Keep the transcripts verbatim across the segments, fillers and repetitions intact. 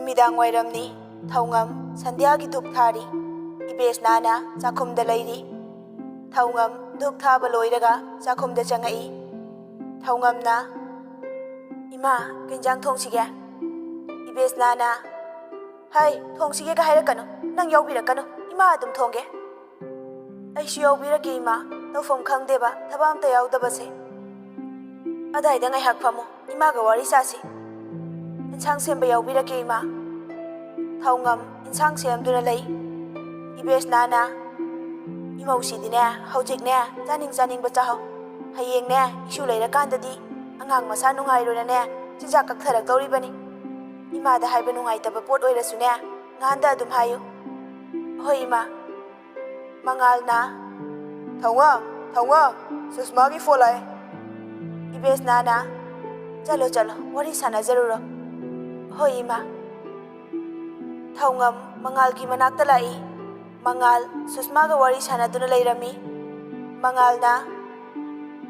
ꯅꯨꯃꯤꯗꯥꯡ ꯋꯥꯏꯔꯝꯅꯤ꯫ ꯊꯧꯉꯝ ꯁꯟꯙ꯭ꯌꯥꯒꯤ ꯙꯨꯞ ꯊꯥꯔꯤ꯫ ꯏꯕꯦꯁꯅꯥꯅ ꯆꯥꯛꯈꯨꯝꯗ ꯂꯩꯔꯤ꯫ ꯊꯧꯉꯝ ꯙꯨꯞ ꯊꯥꯕ ꯂꯣꯏꯔꯒ ꯆꯥꯛꯈꯨꯝꯗ ꯆꯪꯉꯛꯏ꯫ ꯊꯧꯉꯝꯅ, "ꯏꯃꯥ, ꯀꯩ ꯏꯟꯖꯥꯡ ꯊꯣꯡꯁꯤꯒꯦ?" ꯏꯕꯦꯁꯅꯥꯅ, "ꯍꯩ, ꯊꯣꯡꯁꯤꯒꯦꯒ ꯍꯥꯏꯔꯛꯀꯅꯨ꯫ ꯅꯪ ꯌꯥꯎꯕꯤꯔꯛꯀꯅꯨ꯫ ꯏꯃꯥ ꯑꯗꯨꯝ ꯊꯣꯡꯒꯦ꯫ ꯑꯩꯁꯨ ꯌꯥꯎꯕꯤꯔꯛꯀꯦ, ꯏꯃꯥ꯫ ꯇꯧꯐꯝ ꯈꯪꯗꯦꯕ, ꯊꯕꯛ ꯑꯝꯇ ꯌꯥꯎꯗꯕꯁꯦ꯫ ꯑꯗꯥꯏꯗ ꯉꯥꯏꯍꯥꯛ ꯐꯝꯃꯣ꯫ ꯏꯃꯥꯒ ꯋꯥꯔꯤ ꯁꯥꯁꯤ꯫ ꯏꯟꯁꯥꯡ ꯁꯦꯝꯕ ꯌꯥꯎꯕꯤꯔꯛꯀꯦ, ꯏꯃꯥ꯫" ꯊꯧꯉꯝ ꯏꯟꯁꯥꯡ ꯁꯦꯝꯗꯨꯅ ꯂꯩ꯫ ꯏꯕꯦꯁꯅꯥꯅ, "ꯏꯃꯧꯁꯤꯗꯤꯅꯦ, ꯍꯧꯖꯤꯛꯅꯦ, ꯆꯥꯅꯤꯡ ꯆꯥꯅꯤꯡꯕ ꯆꯥꯍꯧ꯫ ꯍꯌꯦꯡꯅꯦ, ꯏꯁꯨ ꯂꯩꯔꯀꯥꯟꯗꯗꯤ ꯑꯉꯥꯡ ꯃꯁꯥ ꯅꯨꯡꯉꯥꯏꯔꯣꯏꯅꯅꯦ, ꯆꯤꯟꯖꯥꯛ ꯀꯛꯊꯔꯛꯇꯧꯔꯤꯕꯅꯤ꯫ ꯏꯃꯥꯗ ꯍꯥꯏꯕ ꯅꯨꯡꯉꯥꯏꯇꯕ ꯄꯣꯠ ꯑꯣꯏꯔꯁꯨꯅꯦ, ꯉꯥꯟꯗ ꯑꯗꯨꯝ ꯍꯥꯏꯌꯨ꯫ ꯍꯣꯏ, ꯏꯃꯥ꯫" ꯃꯉꯥꯜꯅ, "ꯊꯧꯉꯝ, ꯊꯧꯉꯝ, ꯁꯨꯁꯃꯥꯒꯤ ꯐꯣꯟ ꯂꯥꯛꯑꯦ꯫" ꯏꯕꯦꯁꯅꯥꯅ, "ꯆꯠꯂꯣ, ꯆꯠꯂꯣ, ꯋꯥꯔꯤ ꯁꯥꯟꯅꯖꯔꯨꯔꯣ꯫" "ꯍꯣꯏ, ꯏꯃꯥ꯫" ꯊꯧꯉꯝ ꯃꯉꯥꯜꯒꯤ ꯃꯅꯥꯛꯇ ꯂꯥꯛꯏ꯫ ꯃꯉꯥꯜ ꯁꯨꯁꯃꯥꯒ ꯋꯥꯔꯤ ꯁꯥꯟꯅꯗꯨꯅ ꯂꯩꯔꯝꯃꯤ꯫ ꯃꯉꯥꯜꯅ,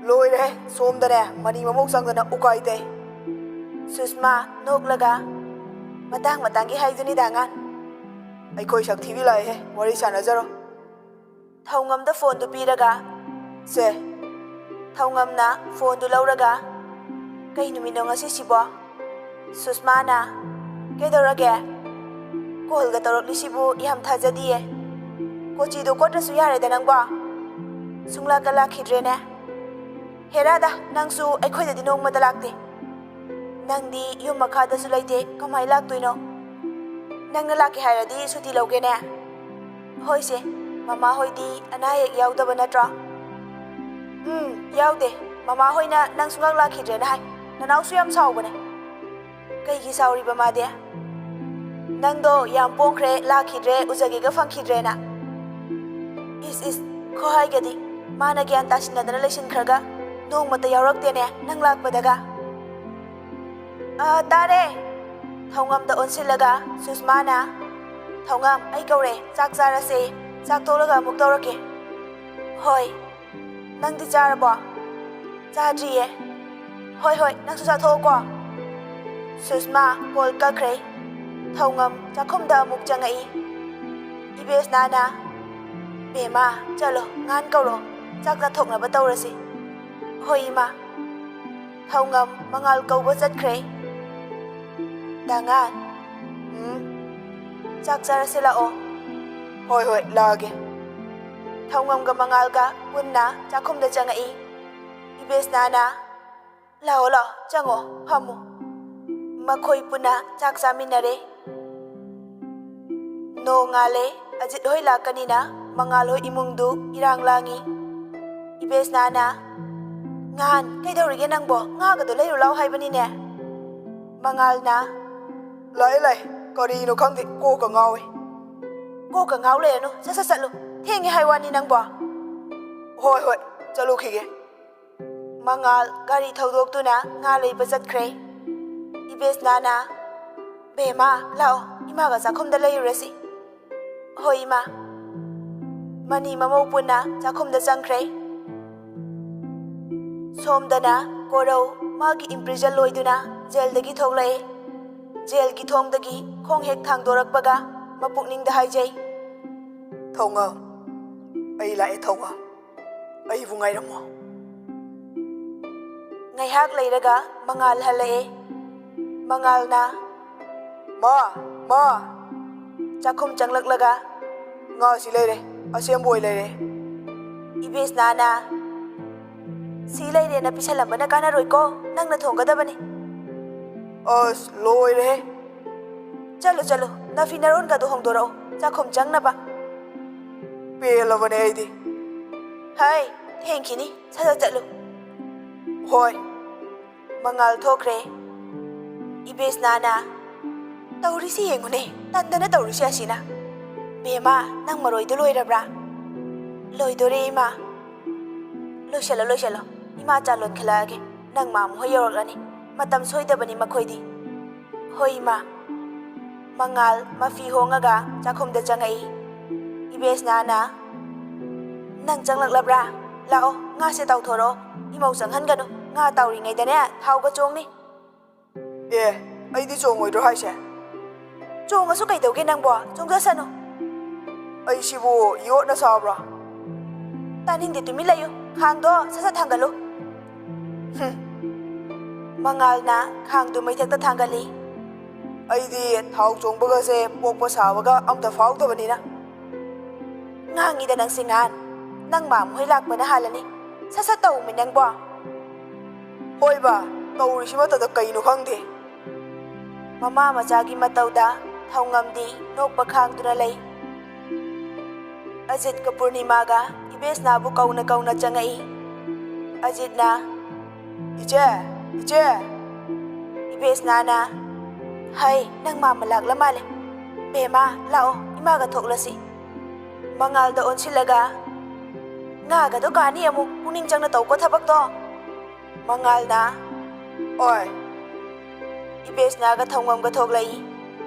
"ꯂꯣꯏꯔꯦ, ꯁꯣꯝꯗꯅꯦ, ꯃꯅꯤ ꯃꯃꯧ ꯆꯪꯗꯅ ꯎꯀꯥꯏ ꯇꯩ꯫" ꯁꯨꯁꯃꯥ ꯅꯣꯛꯂꯒ, "ꯃꯇꯥꯡ ꯃꯇꯥꯡꯒꯤ ꯍꯥꯏꯗꯨꯅꯤꯗ, ꯑꯉꯥꯡ꯫ ꯑꯩꯈꯣꯏ ꯁꯛ ꯊꯤꯕꯤ ꯂꯥꯛꯑꯦꯍꯦ, ꯋꯥꯔꯤ ꯁꯥꯟꯅꯖꯔꯣ꯫" ꯊꯧꯉꯝꯗ ꯐꯣꯟꯗꯨ ꯄꯤꯔꯒ, "ꯁꯦ꯫" ꯊꯧꯉꯝꯅ ꯐꯣꯟꯗꯨ ꯂꯧꯔꯒ, "ꯀꯩ ꯅꯨꯃꯤꯠꯅꯣ ꯉꯁꯤꯁꯤꯕꯣ?" ꯁꯨꯁꯃꯥꯅ, "ꯀꯩꯗꯧꯔꯒꯦ? ꯀꯣꯜꯒ ꯇꯧꯔꯛꯂꯤꯁꯤꯕꯨ ꯌꯥꯝ ꯊꯥꯖꯗꯤꯌꯦ꯫ ꯀꯣꯆꯤꯗꯣ ꯀꯣꯠꯇ꯭ꯔꯁꯨ ꯌꯥꯔꯦꯗ ꯅꯪꯕꯣ꯫ ꯁꯨꯡꯂꯥꯛꯀ ꯂꯥꯛꯈꯤꯗ꯭ꯔꯦꯅꯦ꯫ ꯍꯦꯔꯥꯗ, ꯅꯪꯁꯨ ꯑꯩꯈꯣꯏꯗꯗꯤ ꯅꯣꯡꯃꯇ ꯂꯥꯛꯇꯦ꯫ ꯅꯪꯗꯤ ꯌꯨꯝ ꯃꯈꯥꯗꯁꯨ ꯂꯩꯇꯦ, ꯀꯃꯥꯏ ꯂꯥꯛꯇꯣꯏꯅꯣ? ꯅꯪꯅ ꯂꯥꯛꯀꯦ ꯍꯥꯏꯔꯗꯤ ꯁꯨꯇꯤ ꯂꯧꯒꯦꯅꯦ꯫" "ꯍꯣꯏꯁꯦ, ꯃꯃꯥ ꯍꯣꯏꯗꯤ ꯑꯅꯥ ꯑꯌꯦꯛ ꯌꯥꯎꯗꯕ ꯅꯠꯇ꯭ꯔꯣ?" "ꯎꯝ, ꯌꯥꯎꯗꯦ꯫ ꯃꯃꯥ ꯍꯣꯏꯅ ꯅꯪ ꯁꯨꯡꯂꯥꯛ ꯂꯥꯛꯈꯤꯗ꯭ꯔꯦꯅ ꯍꯥꯏ꯫ ꯅꯅꯥꯎꯁꯨ ꯌꯥꯝ ꯁꯥꯎꯕꯅꯦ꯫" "ꯀꯩꯒꯤ ꯁꯥꯎꯔꯤꯕ ꯃꯥꯗꯤ?" "ꯅꯪꯗꯣ ꯌꯥꯝ ꯄꯣꯡꯈ꯭ꯔꯦ, ꯂꯥꯛꯈꯤꯗ꯭ꯔꯦ, ꯎꯖꯒꯦꯒ ꯐꯪꯈꯤꯗ꯭ꯔꯦꯅ꯫" "ꯏꯁ, ꯏꯁ, ꯈꯨꯍꯥꯏꯒꯗꯤ꯫ ꯃꯥꯅ ꯒ꯭ꯌꯥꯟ ꯇꯥꯁꯤꯟꯅꯗꯅ ꯂꯩꯁꯤꯟꯈ꯭ꯔꯒ ꯅꯣꯡꯃꯇ ꯌꯥꯎꯔꯛꯇꯦꯅꯦ ꯅꯪ ꯂꯥꯛꯄꯗꯒ꯫" "ꯑ, ꯇꯥꯔꯦ꯫" ꯊꯧꯉꯝꯗ ꯑꯣꯟꯁꯤꯜꯂꯒ ꯁꯨꯁꯃꯥꯅ, "ꯊꯧꯉꯝ, ꯑꯩ ꯀꯧꯔꯦ, ꯆꯥꯛ ꯆꯥꯔꯁꯦ꯫ ꯆꯥꯛ ꯇꯣꯛꯂꯒ ꯑꯃꯨꯛ ꯇꯧꯔꯛꯀꯦ꯫" "ꯍꯣꯏ꯫" "ꯅꯪꯗꯤ ꯆꯥꯔꯕꯣ?" "ꯆꯥꯗ꯭ꯔꯤꯌꯦ꯫" "ꯍꯣꯏ, ꯍꯣꯏ, ꯅꯪꯁꯨ ꯆꯥꯊꯣꯛꯑꯣꯀꯣ꯫" ꯁꯨꯁꯃꯥ ꯀꯣꯜ ꯀꯛꯈ꯭ꯔꯦ꯫ ꯊꯧꯉꯝ ꯆꯥꯛꯈꯨꯝꯗ ꯑꯃꯨꯛ ꯆꯪꯉꯛꯏ꯫ ꯏꯕꯦꯁꯅꯥꯅ, "ꯕꯦꯝꯃ, ꯆꯠꯂꯣ, ꯉꯥꯟ ꯀꯧꯔꯣ, ꯆꯥꯛ ꯆꯥꯊꯣꯛꯅꯕ ꯇꯧꯔꯁꯤ꯫" "ꯍꯣꯏ, ꯏꯃꯥ꯫" ꯊꯧꯉꯝ ꯃꯉꯥꯜ ꯀꯧꯕ ꯆꯠꯈ꯭ꯔꯦ꯫ "ꯗꯥ ꯉꯥꯟ꯫" "ꯎꯝ?" "ꯆꯥꯛ ꯆꯥꯔꯁꯦ ꯂꯥꯛꯑꯣ꯫" "ꯍꯣꯏ, ꯍꯣꯏ, ꯂꯥꯛꯑꯒꯦ꯫" ꯊꯧꯉꯝꯒ ꯃꯉꯥꯜꯒ ꯄꯨꯟꯅ ꯆꯥꯛꯈꯨꯝꯗ ꯆꯪꯉꯛꯏ꯫ ꯏꯕꯦꯁꯅꯥꯅ, "ꯂꯥꯛꯑꯣ, ꯂꯥꯛꯑꯣ, ꯆꯪꯉꯣ, ꯐꯝꯃꯣ꯫" ꯃꯈꯣꯏ ꯄꯨꯟꯅ ꯆꯥꯛ ꯆꯥꯃꯤꯟꯅꯔꯦ꯫ ꯅꯣꯡꯉꯥꯜꯂꯦ꯫ ꯑꯖꯤꯠ ꯍꯣꯏ ꯂꯥꯛꯀꯅꯤꯅ ꯃꯉꯥꯜ ꯍꯣꯏ ꯏꯃꯨꯡꯗꯨ ꯏꯔꯥꯡ ꯂꯥꯡꯉꯤ꯫ ꯏꯕꯦꯁꯅꯥꯅ, "ꯉꯥꯟ, ꯀꯩꯗꯧꯔꯤꯒꯦ ꯅꯪꯕꯣ? ꯉꯥꯒꯗꯣ ꯂꯩꯔꯨ ꯂꯥꯎ ꯍꯥꯏꯕꯅꯤꯅꯦ꯫" ꯃꯉꯥꯜꯅ, "ꯂꯥꯛꯑꯦ, ꯂꯥꯛꯑꯦ꯫ ꯀꯔꯤꯅꯣ ꯈꯪꯗꯦ, ꯀꯣꯛꯀ ꯉꯥꯎꯋꯦ꯫" "ꯀꯣꯛꯀ ꯉꯥꯎ ꯂꯩꯔꯅꯨ, ꯁꯠ ꯁꯠ ꯆꯠꯂꯨ꯫ ꯊꯦꯡꯉꯦ ꯍꯥꯏ ꯋꯥꯅꯤ ꯅꯪꯕꯣ꯫" "ꯍꯣꯏ, ꯍꯣꯏ, ꯆꯠꯂꯨꯈꯤꯒꯦ꯫" ꯃꯉꯥꯜ ꯒꯥꯔꯤ ꯊꯧꯗꯣꯛꯇꯨꯅ ꯉꯥ ꯂꯩꯕ ꯆꯠꯈ꯭ꯔꯦ꯫ ꯏꯕꯦꯁꯅꯥꯅ, "ꯕꯦꯝꯃ, ꯂꯥꯛꯑꯣ, ꯏꯃꯥꯒ ꯆꯥꯛꯈꯨꯝꯗ ꯂꯩꯔꯨꯔꯁꯤ꯫" "ꯍꯣꯏ, ꯏꯃꯥ꯫" ꯃꯅꯤ ꯃꯃꯧ ꯄꯨꯟꯅ ꯆꯥꯛꯈꯨꯝꯗ ꯆꯪꯈ꯭ꯔꯦ꯫ ꯁꯣꯝꯗꯅ ꯀꯣꯔꯧ ꯃꯥꯒꯤ imprisonment ꯂꯣꯏꯗꯨꯅ ꯖꯦꯜꯗꯒꯤ ꯊꯣꯛꯂꯛꯑꯦ꯫ ꯖꯦꯜꯒꯤ ꯊꯣꯡꯗꯒꯤ ꯈꯣꯡ ꯍꯦꯛ ꯊꯥꯡꯗꯣꯔꯛꯄꯒ ꯃꯄꯨꯛꯅꯤꯡꯗ ꯍꯥꯏꯖꯩ, "ꯊꯧꯉꯝ, ꯑꯩ ꯂꯥꯛꯑꯦ, ꯊꯧꯉꯝ꯫ ꯑꯩꯕꯨ ꯉꯥꯏꯔꯝꯃꯣ꯫" ꯉꯥꯏꯍꯥꯛ ꯂꯩꯔꯒ ꯃꯉꯥꯜ ꯍꯜꯂꯛꯑꯦ꯫ ꯃꯉꯥꯜꯅ, "ꯃꯥ, ꯃꯥ!" ꯆꯥꯛꯈꯨꯝ ꯆꯪꯂꯛꯂꯒ, "ꯉꯥꯁꯤ ꯂꯩꯔꯦ, ꯑꯁꯦꯝꯕ ꯑꯣꯏ ꯂꯩꯔꯦ꯫" ꯏꯕꯦꯁꯅꯥꯅ, "ꯁꯤ ꯂꯩꯔꯦꯅ ꯄꯤꯁꯜꯂꯝꯕꯅ ꯀꯥꯟꯅꯔꯣꯏꯀꯣ, ꯅꯪꯅ ꯊꯣꯡꯒꯗꯕꯅꯤ꯫" "ꯑꯁ, ꯂꯣꯏꯔꯦꯍꯦ!" "ꯆꯠꯂꯨ, ꯆꯠꯂꯨ, ꯅꯐꯤ ꯅꯔꯣꯟꯒꯗꯣ ꯍꯣꯡꯗꯣꯔꯛꯑꯣ, ꯆꯥꯛꯈꯨꯝ ꯆꯪꯅꯕ꯫" "ꯄꯦꯜꯂꯕꯅꯦ ꯑꯩꯗꯤ꯫" "ꯍꯩ, ꯊꯦꯡꯈꯤꯅꯤ, ꯁꯠ ꯁꯠ ꯆꯠꯂꯨ꯫" "ꯍꯣꯏ꯫" ꯃꯉꯥꯜ ꯊꯣꯛꯈ꯭ꯔꯦ꯫ ꯏꯕꯦꯁꯅꯥꯅ, "ꯇꯧꯔꯤꯁꯤ ꯌꯦꯡꯉꯨꯅꯦ, ꯇꯟꯗꯅ ꯇꯧꯔꯤꯁꯤ ꯑꯁꯤꯅ꯫ ꯕꯦꯝꯃ, ꯅꯪ ꯃꯔꯣꯏꯗꯨ ꯂꯣꯏꯔꯕ꯭ꯔꯥ?" "ꯂꯣꯏꯗꯣꯔꯦ, ꯏꯃꯥ꯫" "ꯂꯣꯏꯁꯜꯂꯣ, ꯂꯣꯏꯁꯜꯂꯣ, ꯏꯃꯥ ꯆꯥ ꯂꯣꯟꯈꯠꯂꯛꯑꯒꯦ, ꯅꯪ ꯃꯥꯝ ꯍꯣꯏ ꯌꯧꯔꯛꯂꯅꯤ, ꯃꯇꯝ ꯁꯣꯏꯗꯕꯅꯤ ꯃꯈꯣꯏꯗꯤ꯫" "ꯍꯣꯏ, ꯏꯃꯥ꯫" ꯃꯉꯥꯜ ꯃꯐꯤ ꯍꯣꯡꯉꯒ ꯆꯥꯛꯈꯨꯝꯗ ꯆꯪꯉꯛꯏ꯫ ꯏꯕꯦꯁꯅꯥꯅ, "ꯅꯪ ꯆꯪꯂꯛꯂꯕ꯭ꯔꯥ? ꯂꯥꯛꯑꯣ, ꯉꯥꯁꯦ ꯇꯥꯎꯊꯣꯔꯛꯑꯣ꯫ ꯏꯃꯧ ꯆꯪꯍꯟꯒꯅꯨ, ꯉꯥ ꯇꯥꯎꯔꯤꯉꯩꯗꯅꯦ ꯊꯥꯎꯒ ꯆꯣꯡꯅꯤ꯫" "ꯑꯦ, ꯑꯩꯗꯤ ꯆꯣꯡꯉꯣꯏꯗ꯭ꯔꯣ ꯍꯥꯏꯁꯦ?" ꯆꯣꯡꯉꯁꯨ ꯀꯩꯗꯧꯒꯦ ꯅꯪꯕꯣ? ꯆꯣꯡꯖꯁꯅꯨ꯫ ꯑꯩꯁꯤꯕꯨ ꯌꯣꯠꯅ ꯁꯥꯕ꯭ꯔꯥ? ꯇꯥꯅꯤꯡꯗꯦ, ꯇꯨꯃꯤꯟ ꯂꯩꯌꯨ꯫ ꯈꯥꯡꯗꯣ ꯁꯠ ꯁꯠ ꯊꯥꯡꯒꯠꯂꯨ꯫ ꯍꯨꯝ꯫ ꯃꯉꯥꯜꯅ ꯈꯥꯡꯗꯨ ꯃꯩꯊꯛꯇ ꯊꯥꯡꯒꯠꯂꯤ꯫ ꯑꯩꯗꯤ ꯊꯥꯎ ꯆꯣꯡꯕꯒꯁꯦ ꯄꯣꯛꯄ ꯁꯥꯕꯒ ꯑꯝꯇ ꯐꯥꯎꯗꯕꯅꯤꯅ꯫ ꯉꯥꯡꯉꯤꯗ ꯅꯪꯁꯦ ꯉꯍꯥꯟ꯫ ꯅꯪ ꯃꯥꯝ ꯍꯣꯏ ꯂꯥꯛꯄꯅ ꯍꯥꯜꯂꯅꯤ꯫ ꯁꯠ ꯁꯠ ꯇꯧꯃꯤ ꯅꯪꯕꯣ꯫ ꯍꯣꯏꯕ, ꯇꯧꯔꯤꯁꯤꯃꯇꯗ ꯀꯩꯅꯣ ꯈꯪꯗꯦ꯫ ꯃꯃꯥ ꯃꯆꯥꯒꯤ ꯃꯇꯧꯗ ꯊꯧꯉꯝꯗꯤ ꯅꯣꯛꯄ ꯈꯥꯡꯗꯨꯅ ꯂꯩ꯫ ꯑꯖꯤꯠꯀ ꯄꯨꯔꯅꯤꯃꯥꯒ ꯏꯕꯦꯁꯅꯥꯕꯨ ꯀꯧꯅ ꯀꯧꯅ ꯆꯪꯉꯛꯏ꯫ ꯑꯖꯤꯠꯅ, "ꯏꯆꯦ, ꯏꯆꯦ!" ꯏꯕꯦꯁꯅꯥꯅ, "ꯍꯩ, ꯅꯪ ꯃꯥꯝꯃ ꯂꯥꯛꯂ ꯃꯥꯜꯂꯦ꯫ ꯕꯦꯝꯃ, ꯂꯥꯛꯑꯣ, ꯏꯃꯥꯒ ꯊꯣꯛꯂꯁꯤ꯫" ꯃꯉꯥꯜꯗ ꯑꯣꯟꯁꯤꯜꯂꯒ, "ꯉꯥꯒꯗꯣ ꯀꯥꯅꯤ ꯑꯃꯨꯛ, ꯄꯨꯛꯅꯤꯡ ꯆꯪꯅ ꯇꯧꯀꯣ ꯊꯕꯛꯇꯣ꯫" ꯃꯉꯥꯜꯅ, "ꯑꯣꯏ꯫" ꯏꯕꯦꯁꯅꯥꯒ ꯊꯧꯉꯝꯒ ꯊꯣꯛꯂꯛꯏ꯫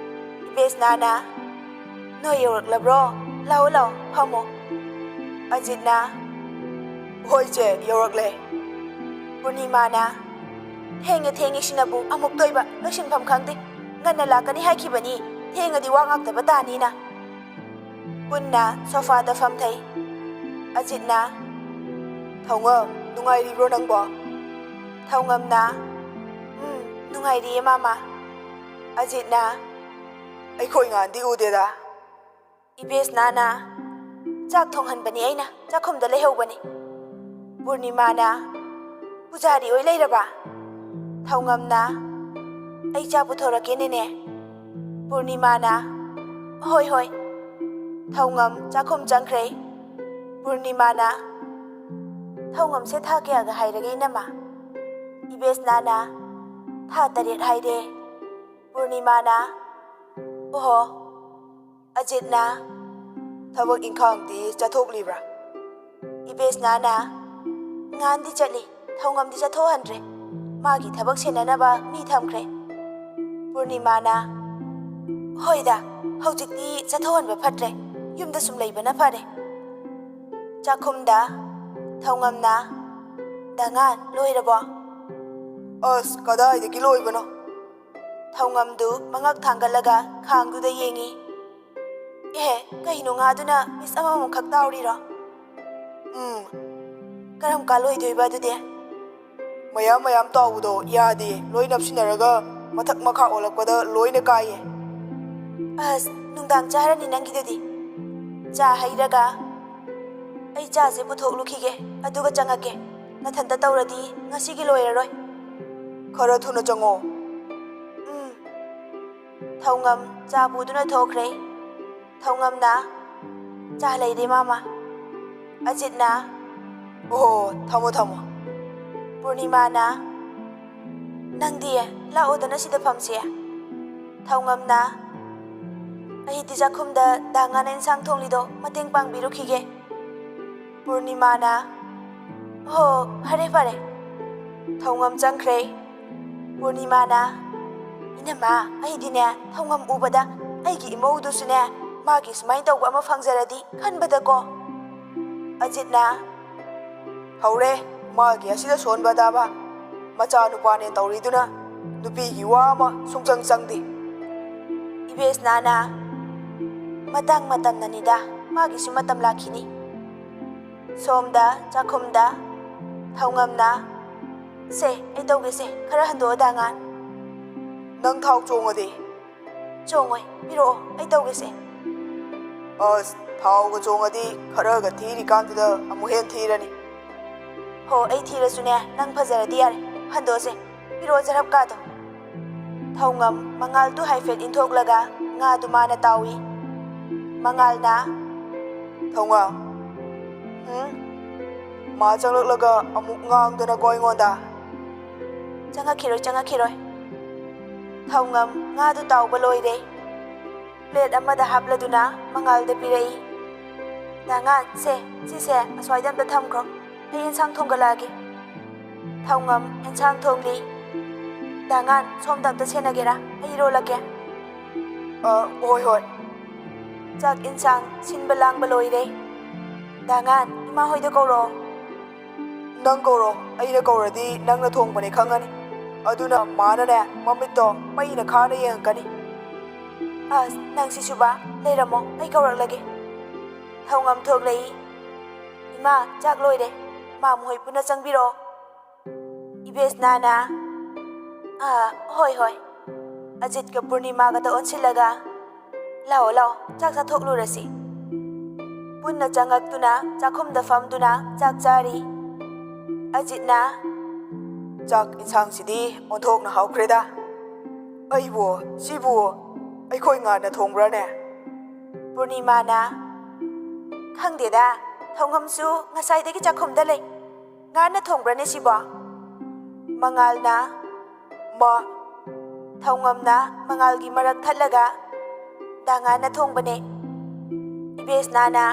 ꯏꯕꯦꯁꯅꯥꯅ, "ꯅꯣꯏ ꯌꯧꯔꯛꯂꯕ꯭ꯔꯣ? ꯂꯥꯛꯑꯣ, ꯂꯥꯛꯑꯣ, ꯐꯝꯃꯣ꯫" ꯑꯖꯤꯠꯅ, "ꯍꯣꯏ ꯆꯦ, ꯌꯧꯔꯛꯂꯦ꯫" ꯄꯨꯔꯅꯤꯃꯥꯅ, "ꯊꯦꯡꯉꯦ, ꯊꯦꯡꯉꯦ ꯁꯤꯅꯕꯨ ꯑꯃꯨꯛꯇꯣꯏꯕ, ꯂꯣꯏꯁꯤꯟꯐꯝ ꯈꯪꯗꯦ꯫ ꯉꯟꯅ ꯂꯥꯛꯀꯅꯤ ꯍꯥꯏꯈꯤꯕꯅꯤ, ꯊꯦꯡꯉꯗꯤ ꯋꯥ ꯉꯥꯛꯇꯕ ꯇꯥꯅꯤꯅ꯫" ꯄꯨꯟꯅ ꯁꯣꯐꯥꯗ ꯐꯝꯊꯩ꯫ ꯑꯖꯤꯠꯅ, "ꯊꯧꯉꯝ, ꯅꯨꯡꯉꯥꯏꯔꯤꯕ꯭ꯔꯣ ꯅꯪꯕꯣ?" ꯊꯧꯉꯝꯅ, "ꯎꯝ, ꯅꯨꯡꯉꯥꯏꯔꯤꯌꯦ ꯃꯥꯃ꯫" ꯑꯖꯤꯠꯅ, "ꯑꯩꯈꯣꯏ ꯉꯥꯟꯗꯤ ꯎꯗꯦꯗ꯫" ꯏꯕꯦꯁꯅꯥꯅ, "ꯆꯥꯛ ꯊꯣꯡꯍꯟꯕꯅꯤ ꯑꯩꯅ, ꯆꯥꯛꯈꯨꯝꯗ ꯂꯩꯍꯧꯕꯅꯤ꯫" ꯄꯨꯔꯅꯤꯃꯥꯅ, "ꯄꯨꯖꯥꯔꯤ ꯑꯣꯏ ꯂꯩꯔꯕ?" ꯊꯧꯉꯝꯅ, "ꯑꯩ ꯆꯥ ꯄꯨꯊꯣꯔꯛꯀꯦ ꯅꯦꯅꯦ꯫" ꯄꯨꯔꯅꯤꯃꯥꯅ, "ꯍꯣꯏ, ꯍꯣꯏ꯫" ꯊꯧꯉꯝ ꯆꯥꯛꯈꯨꯝ ꯆꯪꯈ꯭ꯔꯦ꯫ ꯄꯨꯔꯅꯤꯃꯥꯅ, "ꯊꯧꯉꯝꯁꯦ ꯊꯥ ꯀꯌꯥꯒ ꯍꯥꯏꯔꯒꯦ ꯏꯅꯝꯃ?" ꯏꯕꯦꯁꯅꯥꯅ, "ꯊꯥ ꯇꯔꯦꯠ ꯍꯥꯏꯔꯦ꯫" ꯄꯨꯔꯅꯤꯃꯥꯅ, "ꯑꯣꯍꯣ꯫" ꯑꯖꯤꯠꯅ, "ꯊꯕꯛ ꯏꯪꯈꯥꯡꯗꯤ ꯆꯠꯊꯣꯛꯂꯤꯕ꯭ꯔꯥ?" ꯏꯕꯦꯁꯅꯥꯅ, "ꯉꯥꯟꯗꯤ ꯆꯠꯂꯤ, ꯊꯧꯉꯝꯗꯤ ꯆꯠꯊꯣꯛꯍꯟꯗ꯭ꯔꯦ꯫ ꯃꯥꯒꯤ ꯊꯕꯛ ꯁꯦꯟꯅꯅꯕ ꯃꯤ ꯊꯝꯈ꯭ꯔꯦ꯫" ꯄꯨꯔꯅꯤꯃꯥꯅ, "ꯍꯣꯏꯗ, ꯍꯧꯖꯤꯛꯇꯤ ꯆꯠꯊꯣꯛꯍꯟꯕ ꯐꯠꯇ꯭ꯔꯦ, ꯌꯨꯝꯗ ꯁꯨꯝ ꯂꯩꯕꯅ ꯐꯔꯦ꯫" ꯆꯥꯛꯈꯨꯝꯗ ꯊꯧꯉꯝꯅ, "ꯗꯥ ꯉꯥꯟ, ꯂꯣꯏꯔꯕꯣ?" "ꯑꯁ, ꯀꯗꯥꯏꯗꯒꯤ ꯂꯣꯏꯕꯅꯣ?" ꯊꯧꯉꯝꯗꯨ ꯃꯉꯛ ꯊꯥꯡꯒꯠꯂꯒ ꯈꯥꯡꯗꯨꯗ ꯌꯦꯡꯏ꯫ "ꯑꯦꯍꯦ, ꯀꯩꯅꯣ ꯉꯥꯗꯨꯅ ꯄꯤꯁ ꯑꯃꯃꯝꯈꯛ ꯇꯥꯎꯔꯤꯔꯣ? ꯎꯝ, ꯀꯔꯝ ꯀꯥꯟ ꯂꯣꯏꯗꯣꯏꯕ ꯑꯗꯨꯗꯤ?" "ꯃꯌꯥꯝ ꯃꯌꯥꯝ ꯇꯥꯎꯕꯗꯣ ꯌꯥꯗꯦ, ꯂꯣꯏ ꯅꯞꯁꯤꯟꯅꯔꯒ ꯃꯊꯛ ꯃꯈꯥ ꯑꯣꯜꯂꯛꯄꯗ ꯂꯣꯏꯅ ꯀꯥꯏꯌꯦ꯫" "ꯑꯁ, ꯅꯨꯡꯗꯥꯡ ꯆꯥꯔꯅꯤ ꯅꯪꯒꯤꯗꯨꯗꯤ꯫ ꯆꯥ ꯍꯩꯔꯒ ꯑꯩ ꯆꯥꯁꯦ ꯄꯨꯊꯣꯛꯂꯨꯈꯤꯒꯦ, ꯑꯗꯨꯒ ꯆꯪꯉꯛꯀꯦ꯫ ꯅꯊꯟꯇ ꯇꯧꯔꯗꯤ ꯉꯁꯤꯒꯤ ꯂꯣꯏꯔꯔꯣꯏ꯫" "ꯈꯔ ꯊꯨꯅ ꯆꯪꯉꯣ꯫" "ꯎꯝ꯫" ꯊꯧꯉꯝ ꯆꯥ ꯄꯨꯗꯨꯅ ꯊꯣꯛꯈ꯭ꯔꯦ꯫ ꯊꯧꯉꯝꯅ, "ꯆꯥ ꯂꯩꯔꯦ ꯃꯥꯃ꯫" ꯑꯖꯤꯠꯅ, "ꯑꯣꯍꯣ, ꯊꯝꯃꯣ ꯊꯝꯃꯣ꯫" ꯄꯨꯔꯅꯤꯃꯥꯅ, "ꯅꯪꯗꯤ ꯂꯥꯛꯑꯣꯗꯅ ꯁꯤꯗ ꯐꯝꯁꯦ꯫" ꯊꯧꯉꯝꯅ, "ꯑꯩꯗꯤ ꯆꯥꯛꯈꯨꯝꯗ ꯗꯥ ꯉꯥꯅ ꯏꯟꯁꯥꯡ ꯊꯣꯡꯂꯤꯗꯣ ꯃꯇꯦꯡ ꯄꯥꯡꯕꯤꯔꯨꯈꯤꯒꯦ꯫" ꯄꯨꯔꯅꯤꯃꯥꯅ, "ꯍꯣ, ꯐꯔꯦ ꯐꯔꯦ꯫" ꯊꯧꯉꯝ ꯆꯪꯈ꯭ꯔꯦ꯫ ꯄꯨꯔꯅꯤꯃꯥꯅ, "ꯏꯅꯝꯃ, ꯑꯩꯗꯤꯅꯦ, ꯊꯧꯉꯝ ꯎꯕꯗ ꯑꯩꯒꯤ ꯏꯃꯧꯗꯨꯁꯨꯅꯦ, ꯃꯥꯒꯤ ꯁꯨꯃꯥꯏꯅ ꯇꯧꯕ ꯑꯃ ꯐꯪꯖꯔꯗꯤ ꯈꯟꯕꯗꯀꯣ꯫" ꯑꯖꯤꯠꯅ, "ꯍꯧꯔꯦ, ꯃꯥꯒꯤ ꯑꯁꯤꯗ ꯁꯣꯟꯕ ꯇꯥꯕ꯫ ꯃꯆꯥꯅꯨꯄꯥꯅꯦ ꯇꯧꯔꯤꯗꯨꯅ ꯅꯨꯄꯤꯒꯤ ꯋꯥ ꯑꯃ ꯁꯨꯡꯆꯪ ꯆꯪꯗꯦ꯫" ꯏꯕꯦꯁꯅꯥꯅ, "ꯃꯇꯥꯡ ꯃꯇꯝꯅꯅꯤꯗ, ꯃꯥꯒꯤꯁꯨ ꯃꯇꯝ ꯂꯥꯛꯈꯤꯅꯤ꯫" ꯁꯣꯝꯗ ꯆꯥꯛꯈꯨꯝꯗ ꯊꯧꯉꯝꯅ, "ꯁꯦ, ꯑꯩ ꯇꯧꯒꯦꯁꯦ, ꯈꯔ ꯍꯟꯗꯣꯛꯑꯣ ꯗꯥ ꯉꯥꯟ꯫" "ꯅꯪ ꯊꯥꯎ ꯆꯣꯡꯉꯗꯤ?" "ꯆꯣꯡꯉꯣꯏ, ꯄꯤꯔꯛꯑꯣ, ꯑꯩ ꯇꯧꯒꯦꯁꯦ꯫" "ꯑꯁ, ꯊꯥꯎꯒ ꯆꯣꯡꯉꯗꯤ ꯈꯔꯒ ꯊꯤꯔꯤꯀꯥꯟꯗꯨꯗ ꯑꯃꯨꯛ ꯍꯦꯟ ꯊꯤꯔꯅꯤ꯫" "ꯍꯣ, ꯑꯩ ꯊꯤꯔꯁꯨꯅꯦ, ꯅꯪ ꯐꯖꯔꯗꯤ ꯌꯥꯔꯦ꯫ ꯍꯟꯗꯣꯛꯑꯁꯦ, ꯄꯤꯔꯛꯑꯣ ꯖꯔꯞꯀꯥꯗꯣ꯫" ꯊꯧꯉꯝ ꯃꯉꯥꯜꯗꯨ ꯍꯥꯏꯐꯦꯠ ꯏꯟꯊꯣꯛꯂꯒ ꯉꯥꯗꯨ ꯃꯥꯅ ꯇꯥꯎꯏ꯫ ꯃꯉꯥꯜꯅ, "ꯊꯧꯉꯝ, ꯎꯝ?" "ꯃꯥ ꯆꯪꯂꯛꯂꯒ ꯑꯃꯨꯛ ꯉꯥꯡꯗꯅꯀꯣ ꯑꯩꯉꯣꯟꯗ꯫" "ꯆꯪꯉꯛꯈꯤꯔꯣꯏ, ꯆꯪꯉꯛꯈꯤꯔꯣꯏ꯫" ꯊꯧꯉꯝ ꯉꯥꯗꯨ ꯇꯥꯎꯕ ꯂꯣꯏꯔꯦ꯫ ꯄ꯭ꯂꯦꯠ ꯑꯃꯗ ꯍꯥꯞꯂꯗꯨꯅ ꯃꯉꯥꯜꯗ ꯄꯤꯔꯛꯏ꯫ "ꯗꯥ ꯉꯥꯟ, ꯁꯦ, ꯁꯤꯁꯦ ꯑꯁ꯭ꯋꯥꯏꯗ ꯑꯝꯇ ꯊꯝꯈ꯭ꯔꯣ, ꯑꯩ ꯌꯦꯟꯁꯥꯡ ꯊꯣꯡꯒꯠꯂꯛꯑꯒꯦ꯫" ꯊꯧꯉꯝ ꯌꯦꯟꯁꯥꯡ ꯊꯣꯡꯂꯤ꯫ "ꯗꯥ ꯉꯥꯟ, ꯁꯣꯝꯗ ꯑꯝꯇ ꯁꯦꯟꯅꯒꯦꯔꯥ? ꯑꯩ ꯏꯔꯣꯜꯂꯛꯀꯦ꯫" "ꯑ, ꯍꯣꯏ, ꯍꯣꯏ꯫" ꯆꯥꯛ ꯌꯦꯟꯁꯥꯡ ꯁꯤꯟꯕ ꯂꯥꯡꯕ ꯂꯣꯏꯔꯦ꯫ "ꯗꯥ ꯉꯥꯟ, ꯏꯃꯥ ꯍꯣꯏꯗ ꯀꯧꯔꯛꯑꯣ꯫" "ꯅꯪ ꯀꯧꯔꯣ, ꯑꯩꯅ ꯀꯧꯔꯗꯤ ꯅꯪꯅ ꯊꯣꯡꯕꯅꯦ ꯈꯪꯉꯅꯤ꯫" ꯑꯗꯨꯅ ꯃꯥꯅꯅꯦ ꯃꯃꯤꯠꯇꯣ ꯃꯩꯅ ꯈꯥꯅ ꯌꯦꯡꯉꯛꯀꯅꯤ꯫ ꯑꯁ, ꯅꯪ ꯁꯤꯁꯨꯕ, ꯂꯩꯔꯝꯃꯣ, ꯑꯩ ꯀꯧꯔꯛꯂꯒꯦ꯫ ꯊꯧꯉꯝ ꯊꯣꯛꯂꯛꯏ꯫ "ꯏꯃꯥ, ꯆꯥꯛ ꯂꯣꯏꯔꯦ꯫ ꯃꯥꯝ ꯍꯣꯏ ꯄꯨꯟꯅ ꯆꯪꯕꯤꯔꯛꯑꯣ꯫" ꯏꯕꯦꯁꯅꯥꯅ, "ꯑꯥ, ꯍꯣꯏ, ꯍꯣꯏ꯫" ꯑꯖꯤꯠꯀ ꯄꯨꯔꯅꯤꯃꯥꯒꯗ ꯑꯣꯟꯁꯤꯜꯂꯒ, "ꯂꯥꯛꯑꯣ, ꯂꯥꯛꯑꯣ, ꯆꯥꯛ ꯆꯥꯊꯣꯛꯂꯨꯔꯁꯤ꯫" ꯄꯨꯟꯅ ꯆꯪꯉꯛꯇꯨꯅ ꯆꯥꯛꯈꯨꯝꯗ ꯐꯝꯗꯨꯅ ꯆꯥꯛ ꯆꯥꯔꯤ꯫ ꯑꯖꯤꯠꯅ, "ꯆꯥꯛ ꯏꯟꯁꯥꯡꯁꯤꯗꯤ ꯑꯣꯟꯊꯣꯛꯅ ꯍꯥꯎꯈ꯭ꯔꯦꯗ꯫ ꯑꯩꯕꯨ, ꯁꯤꯕꯨ ꯑꯩꯈꯣꯏ ꯉꯥꯟꯅ ꯊꯣꯡꯕ꯭ꯔꯥꯅꯦ?" ꯄꯨꯔꯅꯤꯃꯥꯅ, "ꯈꯪꯗꯦꯗ, ꯊꯧꯉꯝꯁꯨ ꯉꯁꯥꯏꯗꯒꯤ ꯆꯥꯛꯈꯨꯝꯗ ꯂꯩ꯫ ꯉꯥꯟꯅ ꯊꯣꯡꯕ꯭ꯔꯥꯅꯦ ꯁꯤꯕꯣ?" ꯃꯉꯥꯜꯅ, "ꯃꯥ꯫" ꯊꯧꯉꯝꯅ ꯃꯉꯥꯜꯒꯤ ꯃꯔꯛ ꯊꯠꯂꯒ, "ꯗꯥ ꯉꯥꯟꯅ ꯊꯣꯡꯕꯅꯦ꯫" ꯏꯕꯦꯁꯅꯥꯅ,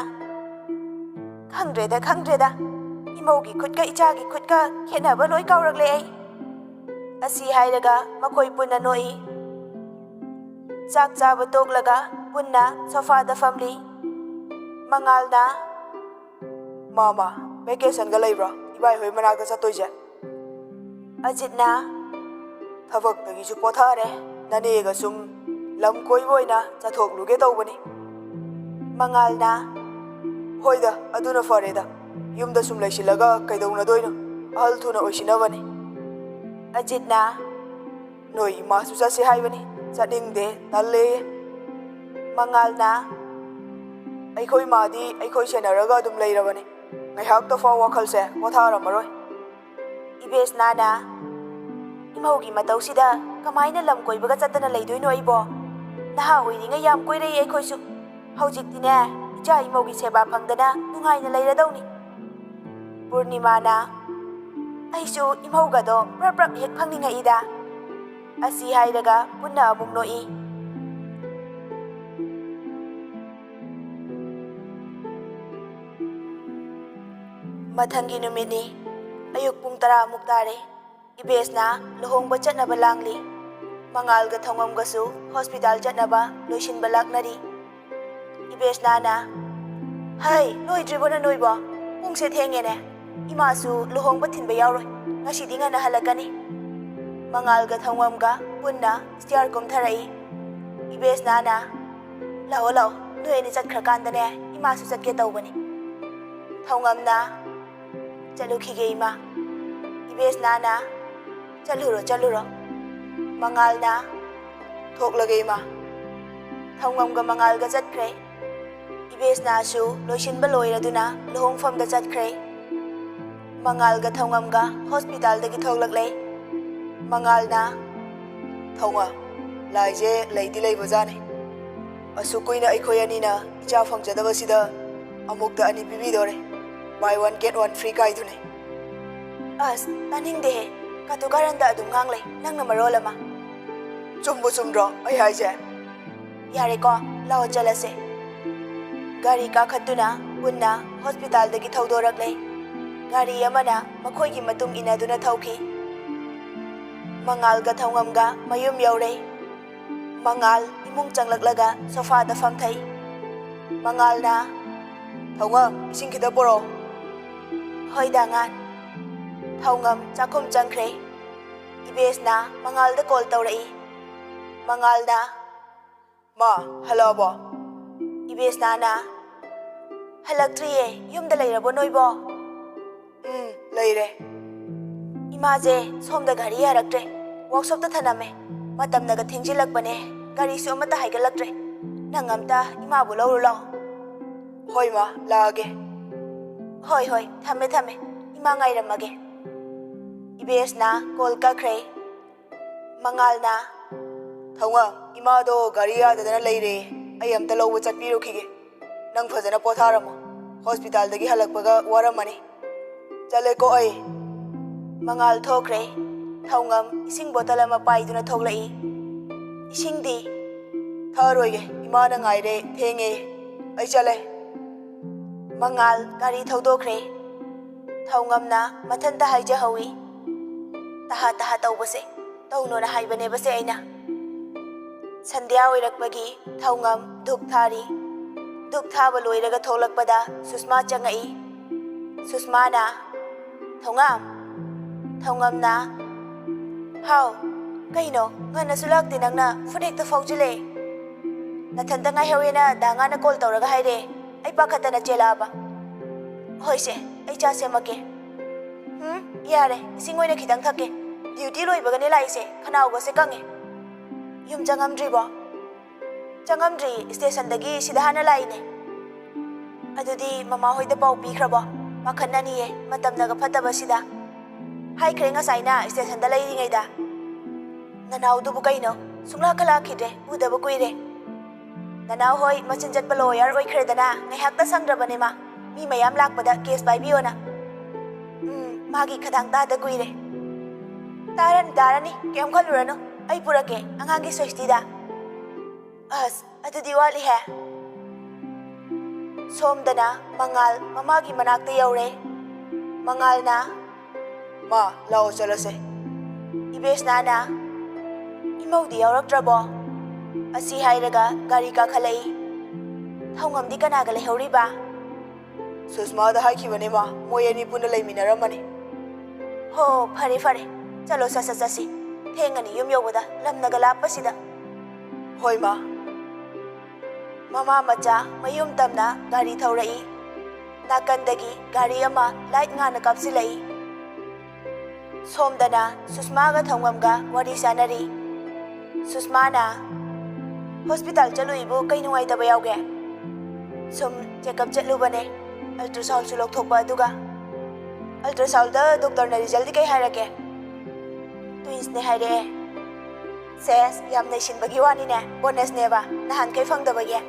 "ꯈꯪꯗ꯭ꯔꯦꯗ, ꯈꯪꯗ꯭ꯔꯦꯗ꯫ ꯏꯃꯧꯒꯤ ꯈꯨꯠꯀ ꯏꯆꯥꯒꯤ ꯈꯨꯠꯀ ꯈꯦꯠꯅꯕ ꯂꯣꯏ ꯀꯥꯎꯔꯛꯂꯦ ꯑꯩ꯫" ꯑꯁꯤ ꯍꯥꯏꯔꯒ ꯃꯈꯣꯏ ꯄꯨꯟꯅ ꯅꯣꯛꯏ꯫ ꯆꯥꯛ ꯆꯥꯕ ꯇꯣꯛꯂꯒ ꯄꯨꯟꯅ ꯁꯣꯐꯥꯗ ꯐꯝꯂꯤ꯫ ꯃꯉꯥꯜꯅ, "ꯃꯥꯃ, ꯚꯦꯀꯦꯁꯟꯒ ꯂꯩꯕ꯭ꯔꯣ ꯏꯕꯥꯏ ꯍꯣꯏ ꯃꯅꯥꯛꯇ ꯆꯠꯇꯣꯏꯁꯦ?" ꯑꯖꯤꯠꯅ, "ꯊꯕꯛꯇꯒꯤꯁꯨ ꯄꯣꯊꯥꯔꯦ, ꯅꯅꯦꯒ ꯁꯨꯝ ꯂꯝ ꯀꯣꯏꯕ ꯑꯣꯏꯅ ꯆꯠꯊꯣꯛꯂꯨꯒꯦ ꯇꯧꯕꯅꯤ꯫" ꯃꯉꯥꯜꯅ, "ꯍꯣꯏꯗ, ꯑꯗꯨꯅ ꯐꯔꯦꯗ, ꯌꯨꯝꯗ ꯁꯨꯝ ꯂꯩꯁꯤꯜꯂꯒ ꯀꯩꯗꯧꯅꯗꯣꯏꯅꯣ, ꯑꯍꯜ ꯊꯨꯅ ꯑꯣꯏꯁꯤꯟꯅꯕꯅꯤ꯫" ꯑꯖꯤꯠꯅ, "ꯅꯣꯏ ꯏꯃꯥꯁꯨ ꯆꯠꯁꯦ ꯍꯥꯏꯕꯅꯤ, ꯆꯠꯅꯤꯡꯗꯦ, ꯇꯜꯂꯦꯌꯦ꯫" ꯃꯉꯥꯜꯅ, "ꯑꯩꯈꯣꯏ ꯃꯥꯗꯤ ꯑꯩꯈꯣꯏ ꯁꯦꯟꯅꯔꯒ ꯑꯗꯨꯝ ꯂꯩꯔꯕꯅꯤ, ꯉꯥꯏꯍꯥꯛꯇ ꯐꯥꯎ ꯋꯥꯈꯜꯁꯦ ꯄꯣꯊꯥꯔꯝꯃꯔꯣꯏ꯫" ꯏꯕꯦꯁꯅꯥꯅ, "ꯏꯃꯧꯒꯤ ꯃꯇꯧꯁꯤꯗ ꯀꯃꯥꯏꯅ ꯂꯝ ꯀꯣꯏꯕꯒ ꯆꯠꯇꯅ ꯂꯩꯗꯣꯏꯅꯣ ꯑꯩꯕꯣ? ꯅꯍꯥ ꯑꯣꯏꯔꯤꯉꯩ ꯌꯥꯝ ꯀꯣꯏꯔꯛꯏ ꯑꯩꯈꯣꯏꯁꯨ꯫ ꯍꯧꯖꯤꯛꯇꯤꯅꯦ, ꯏꯆꯥ ꯏꯃꯧꯒꯤ ꯁꯦꯕꯥ ꯐꯪꯗꯅ ꯅꯨꯡꯉꯥꯏꯅ ꯂꯩꯔꯗꯧꯅꯤ꯫" ꯄꯨꯔꯅꯤꯃꯥꯅ, "ꯑꯩꯁꯨ ꯏꯃꯧꯒꯗꯣ ꯄ꯭ꯔꯞ ꯄ꯭ꯔꯞ ꯍꯦꯛ ꯐꯪꯅꯤꯡꯉꯛꯏꯗ꯫" ꯑꯁꯤ ꯍꯥꯏꯔꯒ ꯄꯨꯟꯅ ꯑꯃꯨꯛ ꯅꯣꯛꯏ꯫ ꯃꯊꯪꯒꯤ ꯅꯨꯃꯤꯠꯅꯤ꯫ ꯑꯌꯨꯛ ꯄꯨꯡ ꯇꯔꯥꯃꯨꯛ ꯇꯥꯔꯦ꯫ ꯏꯕꯦꯁꯅ ꯂꯨꯍꯣꯡꯕ ꯆꯠꯅꯕ ꯂꯥꯡꯂꯤ꯫ ꯃꯉꯥꯜꯒ ꯊꯧꯉꯝꯒꯁꯨ ꯍꯣꯁꯄꯤꯇꯥꯜ ꯆꯠꯅꯕ ꯂꯣꯏꯁꯤꯟꯕ ꯂꯥꯛꯅꯔꯤ꯫ ꯏꯕꯦꯁꯅꯥꯅ, "ꯍꯩ, ꯂꯣꯏꯗ꯭ꯔꯤꯕꯣ ꯅꯅꯣꯏꯕꯣ? ꯄꯨꯡꯁꯦ ꯊꯦꯡꯉꯦꯅꯦ꯫ ꯏꯃꯥꯁꯨ ꯂꯨꯍꯣꯡꯕ ꯊꯤꯟꯕ ꯌꯥꯎꯔꯣꯏ꯫ ꯉꯁꯤꯗꯤ ꯉꯟꯅ ꯍꯜꯂꯛꯀꯅꯤ꯫" ꯃꯉꯥꯜꯒ ꯊꯧꯉꯝꯒ ꯄꯨꯟꯅ ꯁ꯭ꯇꯤꯌꯔ ꯀꯨꯝꯊꯔꯛꯏ꯫ ꯏꯕꯦꯁꯅꯥꯅ, "ꯂꯥꯛꯑꯣ, ꯂꯥꯛꯑꯣ, ꯅꯣꯏ ꯑꯅꯤ ꯆꯠꯈ꯭ꯔꯀꯥꯟꯗꯅꯦ ꯏꯃꯥꯁꯨ ꯆꯠꯀꯦ ꯇꯧꯕꯅꯤ꯫" ꯊꯧꯉꯝꯅ, "ꯆꯠꯂꯨꯈꯤꯒꯦ ꯏꯃꯥ꯫" ꯏꯕꯦꯁꯅꯥꯅ, "ꯆꯠꯂꯨꯔꯣ, ꯆꯠꯂꯨꯔꯣ꯫" ꯃꯉꯥꯜꯅ, "ꯊꯣꯛꯂꯒꯦ ꯏꯃꯥ꯫" ꯊꯧꯉꯝꯒ ꯃꯉꯥꯜꯒ ꯆꯠꯈ꯭ꯔꯦ꯫ ꯏꯕꯦꯁꯅꯥꯁꯨ ꯂꯣꯏꯁꯤꯟꯕ ꯂꯣꯏꯔꯗꯨꯅ ꯂꯨꯍꯣꯡꯐꯝꯗ ꯆꯠꯈ꯭ꯔꯦ꯫ ꯃꯉꯥꯜꯒ ꯊꯧꯉꯝꯒ ꯍꯣꯁꯄꯤꯇꯥꯜꯗꯒꯤ ꯊꯣꯛꯂꯛꯂꯦ꯫ ꯃꯉꯥꯜꯅ, "ꯊꯧꯉꯝ, ꯂꯥꯏꯁꯦ ꯂꯩꯗꯤ ꯂꯩꯕꯖꯥꯠꯅꯤ꯫ ꯑꯁꯨꯛ ꯀꯨꯏꯅ ꯑꯩꯈꯣꯏ ꯑꯅꯤꯅ ꯏꯆꯥ ꯐꯪꯖꯗꯕꯁꯤꯗ ꯑꯃꯨꯛꯇ ꯑꯅꯤ ꯄꯤꯕꯤꯗꯣꯔꯦ꯫ Buy one get one free ꯀꯥꯏꯗꯨꯅꯤ꯫" "ꯑꯁ, ꯇꯥꯅꯤꯡꯗꯦꯍꯦ꯫ ꯀꯥꯇꯨ ꯀꯥꯔꯟꯗ ꯑꯗꯨꯝ ꯉꯥꯡꯂꯩ, ꯅꯪꯅ ꯃꯔꯣꯜ ꯑꯃ꯫" "ꯆꯨꯝꯕꯨ ꯆꯨꯝꯗ꯭ꯔꯣ ꯑꯩ ꯍꯥꯏꯁꯦ?" "ꯌꯥꯔꯦꯀꯣ, ꯂꯥꯛꯑꯣ ꯆꯠꯂꯁꯦ꯫" ꯒꯥꯔꯤ ꯀꯥꯈꯠꯇꯨꯅ ꯄꯨꯟꯅ ꯍꯣꯁꯄꯤꯇꯥꯜꯗꯒꯤ ꯊꯧꯗꯣꯔꯛꯂꯦ꯫ ꯒꯥꯔꯤ ꯑꯃꯅ ꯃꯈꯣꯏꯒꯤ ꯃꯇꯨꯡ ꯏꯟꯅꯗꯨꯅ ꯊꯧꯈꯤ꯫ ꯃꯉꯥꯜꯒ ꯊꯧꯉꯝꯒ ꯃꯌꯨꯝ ꯌꯧꯔꯦ꯫ ꯃꯉꯥꯜ ꯏꯃꯨꯡ ꯆꯪꯂꯛꯂꯒ ꯁꯣꯐꯥꯗ ꯐꯝꯊꯩ꯫ ꯃꯉꯥꯜꯅ, "ꯊꯧꯉꯝ, ꯏꯁꯤꯡ ꯈꯤꯇ ꯄꯨꯔꯛꯑꯣ꯫" "ꯍꯣꯏ, ꯗꯥ ꯉꯥꯟ꯫" ꯊꯧꯉꯝ ꯆꯥꯛꯈꯨꯝ ꯆꯪꯈ꯭ꯔꯦ꯫ ꯏꯕꯦꯁꯅ ꯃꯉꯥꯜꯗ ꯀꯣꯜ ꯇꯧꯔꯛꯏ꯫ ꯃꯉꯥꯜꯅ, "ꯃꯥ, ꯍꯜꯂꯛꯑꯕꯣ?" ꯏꯕꯦꯁꯅꯥꯅ, "ꯍꯜꯂꯛꯇ꯭ꯔꯤꯌꯦ, ꯌꯨꯝꯗ ꯂꯩꯔꯕꯣ ꯅꯣꯏꯕꯣ?" "ꯎꯝ, ꯂꯩꯔꯦ꯫" "ꯏꯃꯥꯁꯦ ꯁꯣꯝꯗ ꯒꯥꯔꯤ ꯌꯥꯔꯛꯇ꯭ꯔꯦ, ꯋꯥꯛꯁꯣꯞꯇ ꯊꯅꯝꯃꯦ꯫ ꯃꯇꯝꯅꯒ ꯊꯦꯡꯖꯤꯜꯂꯛꯄꯅꯦ, ꯒꯥꯔꯤꯁꯨ ꯑꯃꯠꯇ ꯍꯥꯏꯒꯠꯂꯛꯇ꯭ꯔꯦ꯫ ꯅꯪ ꯑꯝꯇ ꯏꯃꯥꯕꯨ ꯂꯧꯔꯨ ꯂꯥꯛꯑꯣ꯫" "ꯍꯣꯏ ꯃꯥ, ꯂꯥꯛꯑꯒꯦ꯫" "ꯍꯣꯏ, ꯍꯣꯏ, ꯊꯝꯃꯦ, ꯊꯝꯃꯦ꯫ ꯏꯃꯥ ꯉꯥꯏꯔꯝꯃꯒꯦ꯫" ꯏꯕꯦꯁꯅ ꯀꯣꯜ ꯀꯛꯈ꯭ꯔꯦ꯫ ꯃꯉꯥꯜꯅ, "ꯊꯧꯉꯝ, ꯏꯃꯥꯗꯣ ꯒꯥꯔꯤ ꯌꯥꯗꯗꯅ ꯂꯩꯔꯦ, ꯑꯩ ꯑꯝꯇ ꯂꯧꯕ ꯆꯠꯄꯤꯔꯨꯈꯤꯒꯦ꯫ ꯅꯪ ꯐꯖꯅ ꯄꯣꯊꯥꯔꯝꯃꯣ, ꯍꯣꯁꯄꯤꯇꯥꯜꯗꯒꯤ ꯍꯜꯂꯛꯄꯒ ꯋꯥꯔꯝꯃꯅꯤ꯫ ꯆꯠꯂꯦꯀꯣ ꯑꯩ꯫" ꯃꯉꯥꯜ ꯊꯣꯛꯈ꯭ꯔꯦ꯫ ꯊꯧꯉꯝ ꯏꯁꯤꯡ ꯕꯣꯇꯜ ꯑꯃ ꯄꯥꯏꯗꯨꯅ ꯊꯣꯛꯂꯛꯏ꯫ "ꯏꯁꯤꯡꯗꯤ?" "ꯊꯛꯑꯔꯣꯏꯒꯦ, ꯏꯃꯥꯅ ꯉꯥꯏꯔꯦ, ꯊꯦꯡꯉꯦ, ꯑꯩ ꯆꯠꯂꯦ꯫" ꯃꯉꯥꯜ ꯒꯥꯔꯤ ꯊꯧꯗꯣꯛꯈ꯭ꯔꯦ꯫ ꯊꯧꯉꯝꯅ ꯃꯊꯟꯇ ꯍꯥꯏꯖꯍꯧꯏ, "ꯇꯍꯥ ꯇꯍꯥ ꯇꯧꯕꯁꯦ ꯇꯧꯅꯣꯅ ꯍꯥꯏꯕꯅꯦꯕꯁꯦ ꯑꯩꯅ꯫" ꯁꯟꯙ꯭ꯌꯥ ꯑꯣꯏꯔꯛꯄꯒꯤ ꯊꯧꯉꯝ ꯙꯨꯛ ꯊꯥꯔꯤ꯫ ꯙꯨꯛ ꯊꯥꯕ ꯂꯣꯏꯔꯒ ꯊꯣꯛꯂꯛꯄꯗ ꯁꯨꯁꯃꯥ ꯆꯪꯉꯛꯏ꯫ ꯁꯨꯁꯃꯥꯅ, "ꯊꯧꯉꯝ!" ꯊꯧꯉꯝꯅ, ꯍꯥꯎ, ꯀꯩꯅꯣ? ꯉꯟꯅꯁꯨ ꯂꯥꯛꯇꯦ ꯅꯪꯅ, ꯐꯨꯔꯤꯠ ꯍꯦꯛꯇ ꯐꯥꯎꯖꯤꯜꯂꯛꯑꯦ꯫ ꯅꯊꯟꯇ ꯉꯥꯏꯍꯧꯋꯦꯅ ꯗꯥ ꯉꯥꯅ ꯀꯣꯜ ꯇꯧꯔꯒ ꯍꯥꯏꯔꯛꯑꯦ꯫ ꯑꯩ ꯄꯥꯈꯠꯇꯅ ꯆꯦꯜꯂꯛꯑꯕ꯫ ꯍꯣꯏꯁꯦ, ꯑꯩ ꯆꯥ ꯁꯦꯝꯃꯛꯀꯦ꯫ ꯎꯝ, ꯌꯥꯔꯦ, ꯏꯁꯤꯡ ꯑꯣꯏꯅ ꯈꯤꯇꯪ ꯊꯛꯀꯦ꯫ ꯗ꯭ꯌꯨꯇꯤ ꯂꯣꯏꯕꯒꯅꯦ ꯂꯥꯛꯏꯁꯦ, ꯈꯅꯥꯎꯒꯁꯦ ꯀꯪꯉꯦ꯫ ꯌꯨꯝ ꯆꯪꯉꯝꯗ꯭ꯔꯤꯕꯣ? ꯆꯪꯉꯝꯗ꯭ꯔꯤ, ꯁ꯭ꯇꯦꯁꯟꯗꯒꯤ ꯁꯤꯗ ꯍꯥꯟꯅ ꯂꯥꯛꯏꯅꯦ꯫ ꯑꯗꯨꯗꯤ ꯃꯃꯥ ꯍꯣꯏꯗ ꯄꯥꯎ ꯄꯤꯈ꯭ꯔꯕꯣ? ꯄꯥꯈꯠꯅꯅꯤꯌꯦ, ꯃꯇꯝꯅꯒ ꯐꯠꯇꯕꯁꯤꯗ꯫ ꯍꯥꯏꯈ꯭ꯔꯦ ꯉꯁꯥꯏꯅ ꯁ꯭ꯇꯦꯁꯟꯗ ꯂꯩꯔꯤꯉꯩꯗ꯫ ꯅꯅꯥꯎꯗꯨꯕꯨ ꯀꯩꯅꯣ? ꯁꯨꯡꯂꯥꯛꯀ ꯂꯥꯛꯈꯤꯗ꯭ꯔꯦ, ꯎꯗꯕ ꯀꯨꯏꯔꯦ꯫ ꯅꯅꯥꯎ ꯍꯣꯏ ꯃꯆꯤꯟ ꯆꯠꯄ ꯂꯣꯌꯔ ꯑꯣꯏꯈ꯭ꯔꯦꯗꯅ, ꯉꯥꯏꯍꯥꯛꯇ ꯁꯪꯗ꯭ꯔꯕꯅꯦ ꯃꯥ꯫ ꯃꯤ ꯃꯌꯥꯝ ꯂꯥꯛꯄꯗ ꯀꯦꯁ ꯄꯥꯏꯕꯤꯌꯣꯅ꯫ ꯎꯝ, ꯃꯥꯒꯤ ꯈꯗꯥꯡ ꯇꯥꯗ ꯀꯨꯏꯔꯦ꯫ ꯇꯥꯔꯅꯤ, ꯇꯥꯔꯅꯤ, ꯀꯩꯝ ꯈꯜꯂꯨꯔꯅꯨ꯫ ꯑꯩ ꯄꯨꯔꯛꯀꯦ ꯑꯉꯥꯡꯒꯤ ꯁ꯭ꯋꯦꯁꯇꯤꯗ꯫ ꯑꯁ, ꯑꯗꯨꯗꯤ ꯋꯥꯠꯂꯤꯍꯦ꯫ ꯁꯣꯝꯗꯅ ꯃꯉꯥꯜ ꯃꯃꯥꯒꯤ ꯃꯅꯥꯛꯇ ꯌꯧꯔꯦ꯫ ꯃꯉꯥꯜꯅ, "ꯃꯥ, ꯂꯥꯛꯑꯣ ꯆꯠꯂꯁꯦ꯫" ꯏꯕꯦꯁꯅꯥꯅ, "ꯏꯃꯧꯗꯤ ꯌꯥꯎꯔꯛꯇ꯭ꯔꯕꯣ?" ꯑꯁꯤ ꯍꯥꯏꯔꯒ ꯒꯥꯔꯤ ꯀꯥꯈꯠꯂꯛꯏ꯫ ꯊꯧꯉꯝꯗꯤ ꯀꯅꯥꯒ ꯂꯩꯍꯧꯔꯤꯕ? "ꯁꯨꯁꯃꯥꯗ ꯍꯥꯏꯈꯤꯕꯅꯦ ꯃꯥ, ꯃꯣꯏ ꯑꯅꯤ ꯄꯨꯟꯅ ꯂꯩꯃꯤꯟꯅꯔꯝꯃꯅꯤ꯫" "ꯍꯣ, ꯐꯔꯦ, ꯐꯔꯦ꯫ ꯆꯠꯂꯣ, ꯁꯠ ꯁꯠ ꯆꯠꯁꯤ꯫ ꯊꯦꯡꯉꯅꯤ ꯌꯨꯝ ꯌꯧꯕꯗ, ꯂꯝꯅꯒ ꯂꯥꯞꯄꯁꯤꯗ꯫" "ꯍꯣꯏ ꯃꯥ꯫" ꯃꯃꯥ ꯃꯆꯥ ꯃꯌꯨꯝ ꯇꯝꯅ ꯒꯥꯔꯤ ꯊꯧꯔꯛꯏ꯫ ꯅꯥꯀꯟꯗꯒꯤ ꯒꯥꯔꯤ ꯑꯃ ꯂꯥꯏꯠ ꯉꯥꯟꯅ ꯀꯥꯞꯁꯤꯜꯂꯛꯏ꯫ ꯁꯣꯝꯗꯅ ꯁꯨꯁꯃꯥꯒ ꯊꯧꯉꯝꯒ ꯋꯥꯔꯤ ꯁꯥꯟꯅꯔꯤ꯫ ꯁꯨꯁꯃꯥꯅ, "ꯍꯣꯁꯄꯤꯇꯥꯜ ꯆꯠꯂꯨꯏꯕꯨ ꯀꯩ ꯅꯨꯡꯉꯥꯏꯇꯕ ꯌꯥꯎꯒꯦ?" "ꯁꯨꯝ ꯆꯦꯛꯑꯞ ꯆꯠꯂꯨꯕꯅꯦ, ꯑꯜꯇ꯭ꯔꯥꯁꯥꯎꯟꯁꯨ ꯂꯧꯊꯣꯛꯄ ꯑꯗꯨꯒ꯫" "ꯑꯜꯇ꯭ꯔꯥꯁꯥꯎꯟꯗ ꯗꯣꯛꯇꯔꯅ ꯔꯤꯖꯜꯗꯤ ꯀꯩ ꯍꯥꯏꯔꯛꯀꯦ?" "ꯇ꯭ꯋꯤꯟꯁꯅꯦ ꯍꯥꯏꯔꯛꯑꯦ꯫" "ꯁꯦꯁ, ꯌꯥꯝ ꯅꯩꯁꯤꯟꯕꯒꯤ ꯋꯥꯅꯤꯅꯦ, ꯕꯣꯅꯁꯅꯦꯕ, ꯅꯍꯥꯟꯈꯩ ꯐꯪꯗꯕꯒꯤ꯫"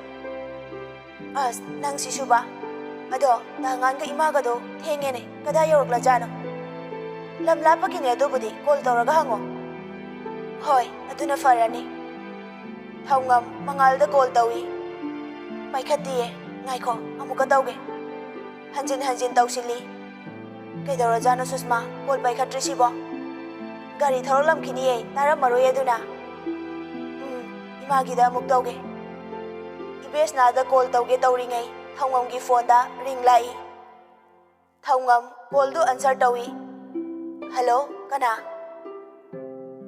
"ꯑꯁ, ꯅꯪꯁꯤꯁꯨꯕ꯫ ꯑꯗꯣ ꯗꯥ ꯉꯥꯟꯒ ꯏꯃꯥꯒꯗꯣ ꯊꯦꯡꯉꯦꯅꯦ, ꯀꯗꯥꯏ ꯌꯧꯔꯛꯂꯖꯥꯠꯅꯣ?" "ꯂꯝ ꯂꯥꯞꯄꯒꯤꯅꯦ, ꯑꯗꯨꯕꯨꯗꯤ ꯀꯣꯜ ꯇꯧꯔꯒ ꯍꯪꯉꯣ꯫" "ꯍꯣꯏ, ꯑꯗꯨꯅ ꯐꯔꯅꯤ꯫" ꯊꯧꯉꯝ ꯃꯉꯥꯜꯗ ꯀꯣꯜ ꯇꯧꯏ꯫ ꯄꯥꯏꯈꯠꯇꯤꯌꯦ꯫ "ꯉꯥꯏꯈꯣ, ꯑꯃꯨꯛꯀ ꯇꯧꯒꯦ꯫" ꯍꯟꯖꯤꯟ ꯍꯟꯖꯤꯟ ꯇꯧꯁꯤꯜꯂꯤ꯫ "ꯀꯩꯗꯧꯔꯖꯥꯠꯅꯣ ꯁꯨꯁꯃꯥ, ꯀꯣꯜ ꯄꯥꯏꯈꯠꯇ꯭ꯔꯤꯁꯤꯕꯣ? ꯒꯥꯔꯤ ꯊꯧꯔꯛꯂꯝꯈꯤꯅꯤꯌꯦ, ꯇꯥꯔꯝꯃꯔꯣꯏ ꯑꯗꯨꯅ꯫" "ꯎꯝ, ꯏꯃꯥꯒꯤꯗ ꯑꯃꯨꯛ ꯇꯧꯒꯦ꯫" ꯏꯕꯦꯁꯅꯥꯗ ꯀꯣꯜ ꯇꯧꯒꯦ ꯇꯧꯔꯤꯉꯩ ꯊꯧꯉꯝꯒꯤ ꯐꯣꯟꯗ ꯔꯤꯡ ꯂꯥꯛꯏ꯫ ꯊꯧꯉꯝ ꯀꯣꯜꯗꯨ ꯑꯟꯁꯔ ꯇꯧꯏ꯫ "ꯍꯜꯂꯣ, ꯀꯅꯥ?"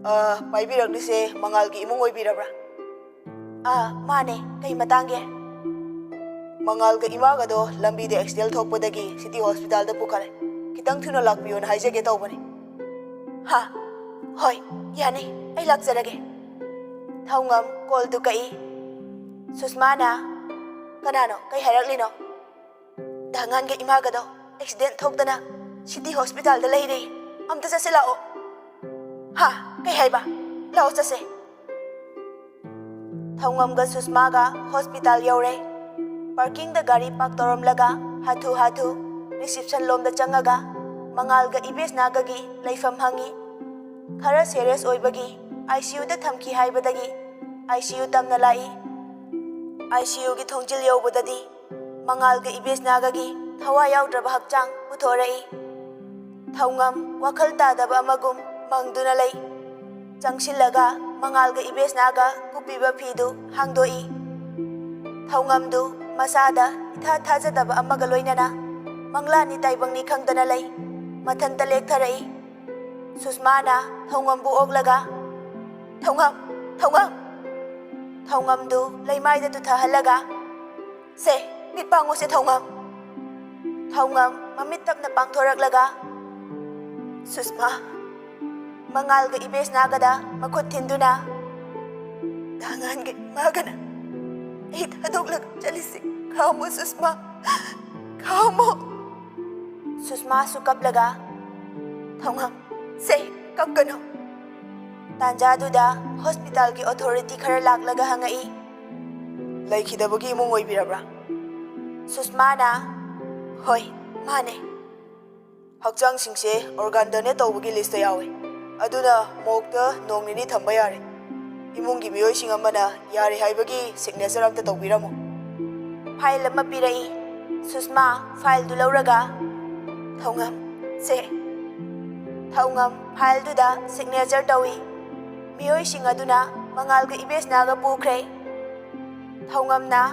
ꯑ, ꯄꯥꯏꯕꯤꯔꯛꯂꯤꯁꯦ ꯃꯉꯥꯜꯒꯤ ꯏꯃꯨꯡ ꯑꯣꯏꯕꯤꯔꯕ꯭ꯔꯥ? ꯑꯥ, ꯃꯥꯅꯦ꯫ ꯀꯩ ꯃꯇꯥꯡꯒꯤ? ꯃꯉꯥꯜꯒ ꯏꯃꯥꯒꯗꯣ ꯂꯝꯕꯤꯗ ꯑꯦꯛꯁꯤꯗꯦꯟ ꯊꯣꯛꯄꯗꯒꯤ ꯁꯤꯇꯤ ꯍꯣꯁꯄꯤꯇꯥꯜꯗ ꯄꯨꯈꯠꯂꯦ꯫ ꯈꯤꯇꯪ ꯊꯨꯅ ꯂꯥꯛꯄꯤꯌꯣꯅ ꯍꯥꯏꯖꯒꯦ ꯇꯧꯕꯅꯦ꯫ ꯍꯥ? ꯍꯣꯏ, ꯌꯥꯅꯤ꯫ ꯑꯩ ꯂꯥꯛꯆꯔꯒꯦ꯫ ꯊꯧꯉꯝ ꯀꯣꯜꯗꯨ ꯀꯛꯏ꯫ ꯁꯨꯁꯃꯥꯅ, "ꯀꯅꯥꯅꯣ? ꯀꯩ ꯍꯥꯏꯔꯛꯂꯤꯅꯣ?" "ꯗꯥꯉꯥꯟꯒ ꯏꯃꯥꯒꯗꯣ ꯑꯦꯛꯁꯤꯗꯦꯟ ꯊꯣꯛꯇꯅ ꯁꯤꯇꯤ ꯍꯣꯁꯄꯤꯇꯥꯜꯗ ꯂꯩꯔꯦ꯫ ꯑꯝꯇ ꯆꯠꯁꯤ ꯂꯥꯛꯑꯣ꯫" "ꯍꯥ? ꯀꯩ ꯍꯥꯏꯕ? ꯂꯥꯛꯑꯣ ꯆꯠꯁꯦ꯫" ꯊꯧꯉꯝꯒ ꯁꯨꯁꯃꯥꯒ ꯍꯣꯁꯄꯤꯇꯥꯜ ꯌꯧꯔꯦ꯫ ꯄꯥꯔꯀꯤꯡꯗ ꯒꯥꯔꯤ ꯄꯥꯔꯛ ꯇꯧꯔꯝꯂꯒ ꯍꯥꯊꯨ ꯍꯥꯊꯨ ꯔꯤꯁꯤꯞꯁꯟ ꯂꯣꯝꯗ ꯆꯪꯉꯒ ꯃꯉꯥꯜꯒ ꯏꯕꯦꯁꯅꯥꯒꯒꯤ ꯂꯩꯐꯝ ꯍꯪꯉꯤ꯫ ꯈꯔ ꯁꯦꯔꯤꯌꯁ ꯑꯣꯏꯕꯒꯤ ꯑꯥꯏ ꯁꯤ ꯌꯨꯗ ꯊꯝꯈꯤ ꯍꯥꯏꯕꯗꯒꯤ ꯑꯥꯏ ꯁꯤ ꯌꯨ ꯇꯝꯅ ꯂꯥꯛꯏ꯫ ꯑꯥꯏ ꯁꯤ ꯌꯨꯒꯤ ꯊꯣꯡꯖꯤꯜ ꯌꯧꯕꯗꯗꯤ ꯃꯉꯥꯜꯒ ꯏꯕꯦꯁꯅꯥꯒꯒꯤ ꯊꯋꯥꯏ ꯌꯥꯎꯗ꯭ꯔꯕ ꯍꯛꯆꯥꯡ ꯄꯨꯊꯣꯔꯛꯏ꯫ ꯊꯧꯉꯝ ꯋꯥꯈꯜ ꯇꯥꯗꯕ ꯑꯃꯒꯨꯝ ꯃꯪꯗꯨꯅ ꯂꯩ꯫ ꯆꯪꯁꯤꯜꯂꯒ ꯃꯉꯥꯜꯒ ꯏꯕꯦꯁꯅꯥꯒ ꯀꯨꯞꯄꯤꯕ ꯐꯤꯗꯨ ꯍꯥꯡꯗꯣꯛꯏ꯫ ꯊꯧꯉꯝꯗꯨ ꯃꯁꯥꯗ ꯏꯊꯥ ꯊꯥꯖꯗꯕ ꯑꯃꯒ ꯂꯣꯏꯅꯅ ꯃꯪꯂꯥꯟꯅꯤ ꯇꯥꯏꯕꯪꯅꯤ ꯈꯪꯗꯅ ꯂꯩ꯫ ꯃꯊꯟꯇ ꯂꯦꯛꯊꯔꯛꯏ꯫ ꯁꯨꯁꯃꯥꯅ ꯊꯧꯉꯝꯕꯨ ꯑꯣꯛꯂꯒ, "ꯊꯧꯉꯝ! ꯊꯧꯉꯝ!" ꯊꯧꯉꯝꯗꯨ ꯂꯩꯃꯥꯏꯗ ꯇꯨꯊꯍꯜꯂꯒ, "ꯁꯦ, ꯃꯤꯠ ꯄꯥꯡꯉꯨꯁꯦ, ꯊꯧꯉꯝ!" ꯊꯧꯉꯝ ꯃꯃꯤꯠ ꯇꯞꯅ ꯄꯥꯡꯊꯣꯔꯛꯂꯒ, ꯁꯨꯁꯃꯥ, ꯃꯉꯥꯜꯒ ꯏꯕꯦꯁꯅꯥꯒꯗ ꯃꯈꯨꯠ ꯊꯤꯟꯗꯨꯅ, "ꯗꯥꯉꯥꯟꯒ ꯏꯃꯥꯒꯅ ꯑꯩ ꯊꯥꯗꯣꯛꯂꯒ ꯆꯠꯂꯤꯁꯦ ꯈꯥꯝꯃꯣ, ꯁꯨꯁꯃꯥ, ꯈꯥꯝꯃꯣ!" ꯁꯨꯁꯃꯥꯁꯨ ꯀꯞꯂꯒ, "ꯊꯧꯉꯝ, ꯁꯦ, ꯀꯞꯀꯅꯨ!" ꯇꯥꯟꯖꯥꯗꯨꯗ ꯍꯣꯁꯄꯤꯇꯥꯜꯒꯤ ꯑꯣꯊꯣꯔꯤꯇꯤ ꯈꯔ ꯂꯥꯛꯂꯒ ꯍꯪꯉꯛꯏ, "ꯂꯩꯈꯤꯗꯕꯒꯤ ꯏꯃꯨꯡ ꯑꯣꯏꯕꯤꯔꯕ꯭ꯔꯥ?" ꯁꯨꯁꯃꯥꯅ, "ꯍꯣꯏ, ꯃꯥꯅꯦ꯫" "ꯍꯛꯆꯥꯡꯁꯤꯡꯁꯦ ꯑꯣꯔꯒꯥꯟ ꯗꯣꯅꯦꯠ ꯇꯧꯕꯒꯤ ꯂꯤꯁꯇ ꯌꯥꯎꯏ, ꯑꯗꯨꯅ ꯃꯣꯔꯒꯇ ꯅꯣꯡ ꯅꯤꯅꯤ ꯊꯝꯕ ꯌꯥꯔꯦ꯫ ꯏꯃꯨꯡꯒꯤ ꯃꯤꯑꯣꯏꯁꯤꯡ ꯑꯃꯅ ꯌꯥꯔꯦ ꯍꯥꯏꯕꯒꯤ ꯁꯤꯒꯅꯦꯆꯔ ꯑꯝꯇ ꯇꯧꯕꯤꯔꯝꯃꯨ꯫" ꯐꯥꯏꯜ ꯑꯃ ꯄꯤꯔꯛꯏ꯫ ꯁꯨꯁꯃꯥ ꯐꯥꯏꯜꯗꯨ ꯂꯧꯔꯒ, "ꯊꯧꯉꯝ, ꯁꯦ꯫" ꯊꯧꯉꯝ ꯐꯥꯏꯜꯗꯨꯗ ꯁꯤꯒꯅꯦꯆꯔ ꯇꯧꯏ꯫ ꯃꯤꯑꯣꯏꯁꯤꯡ ꯑꯗꯨꯅ ꯃꯉꯥꯜꯒ ꯏꯕꯦꯁꯅꯥꯒ ꯄꯨꯈ꯭ꯔꯦ꯫ ꯊꯧꯉꯝꯅ,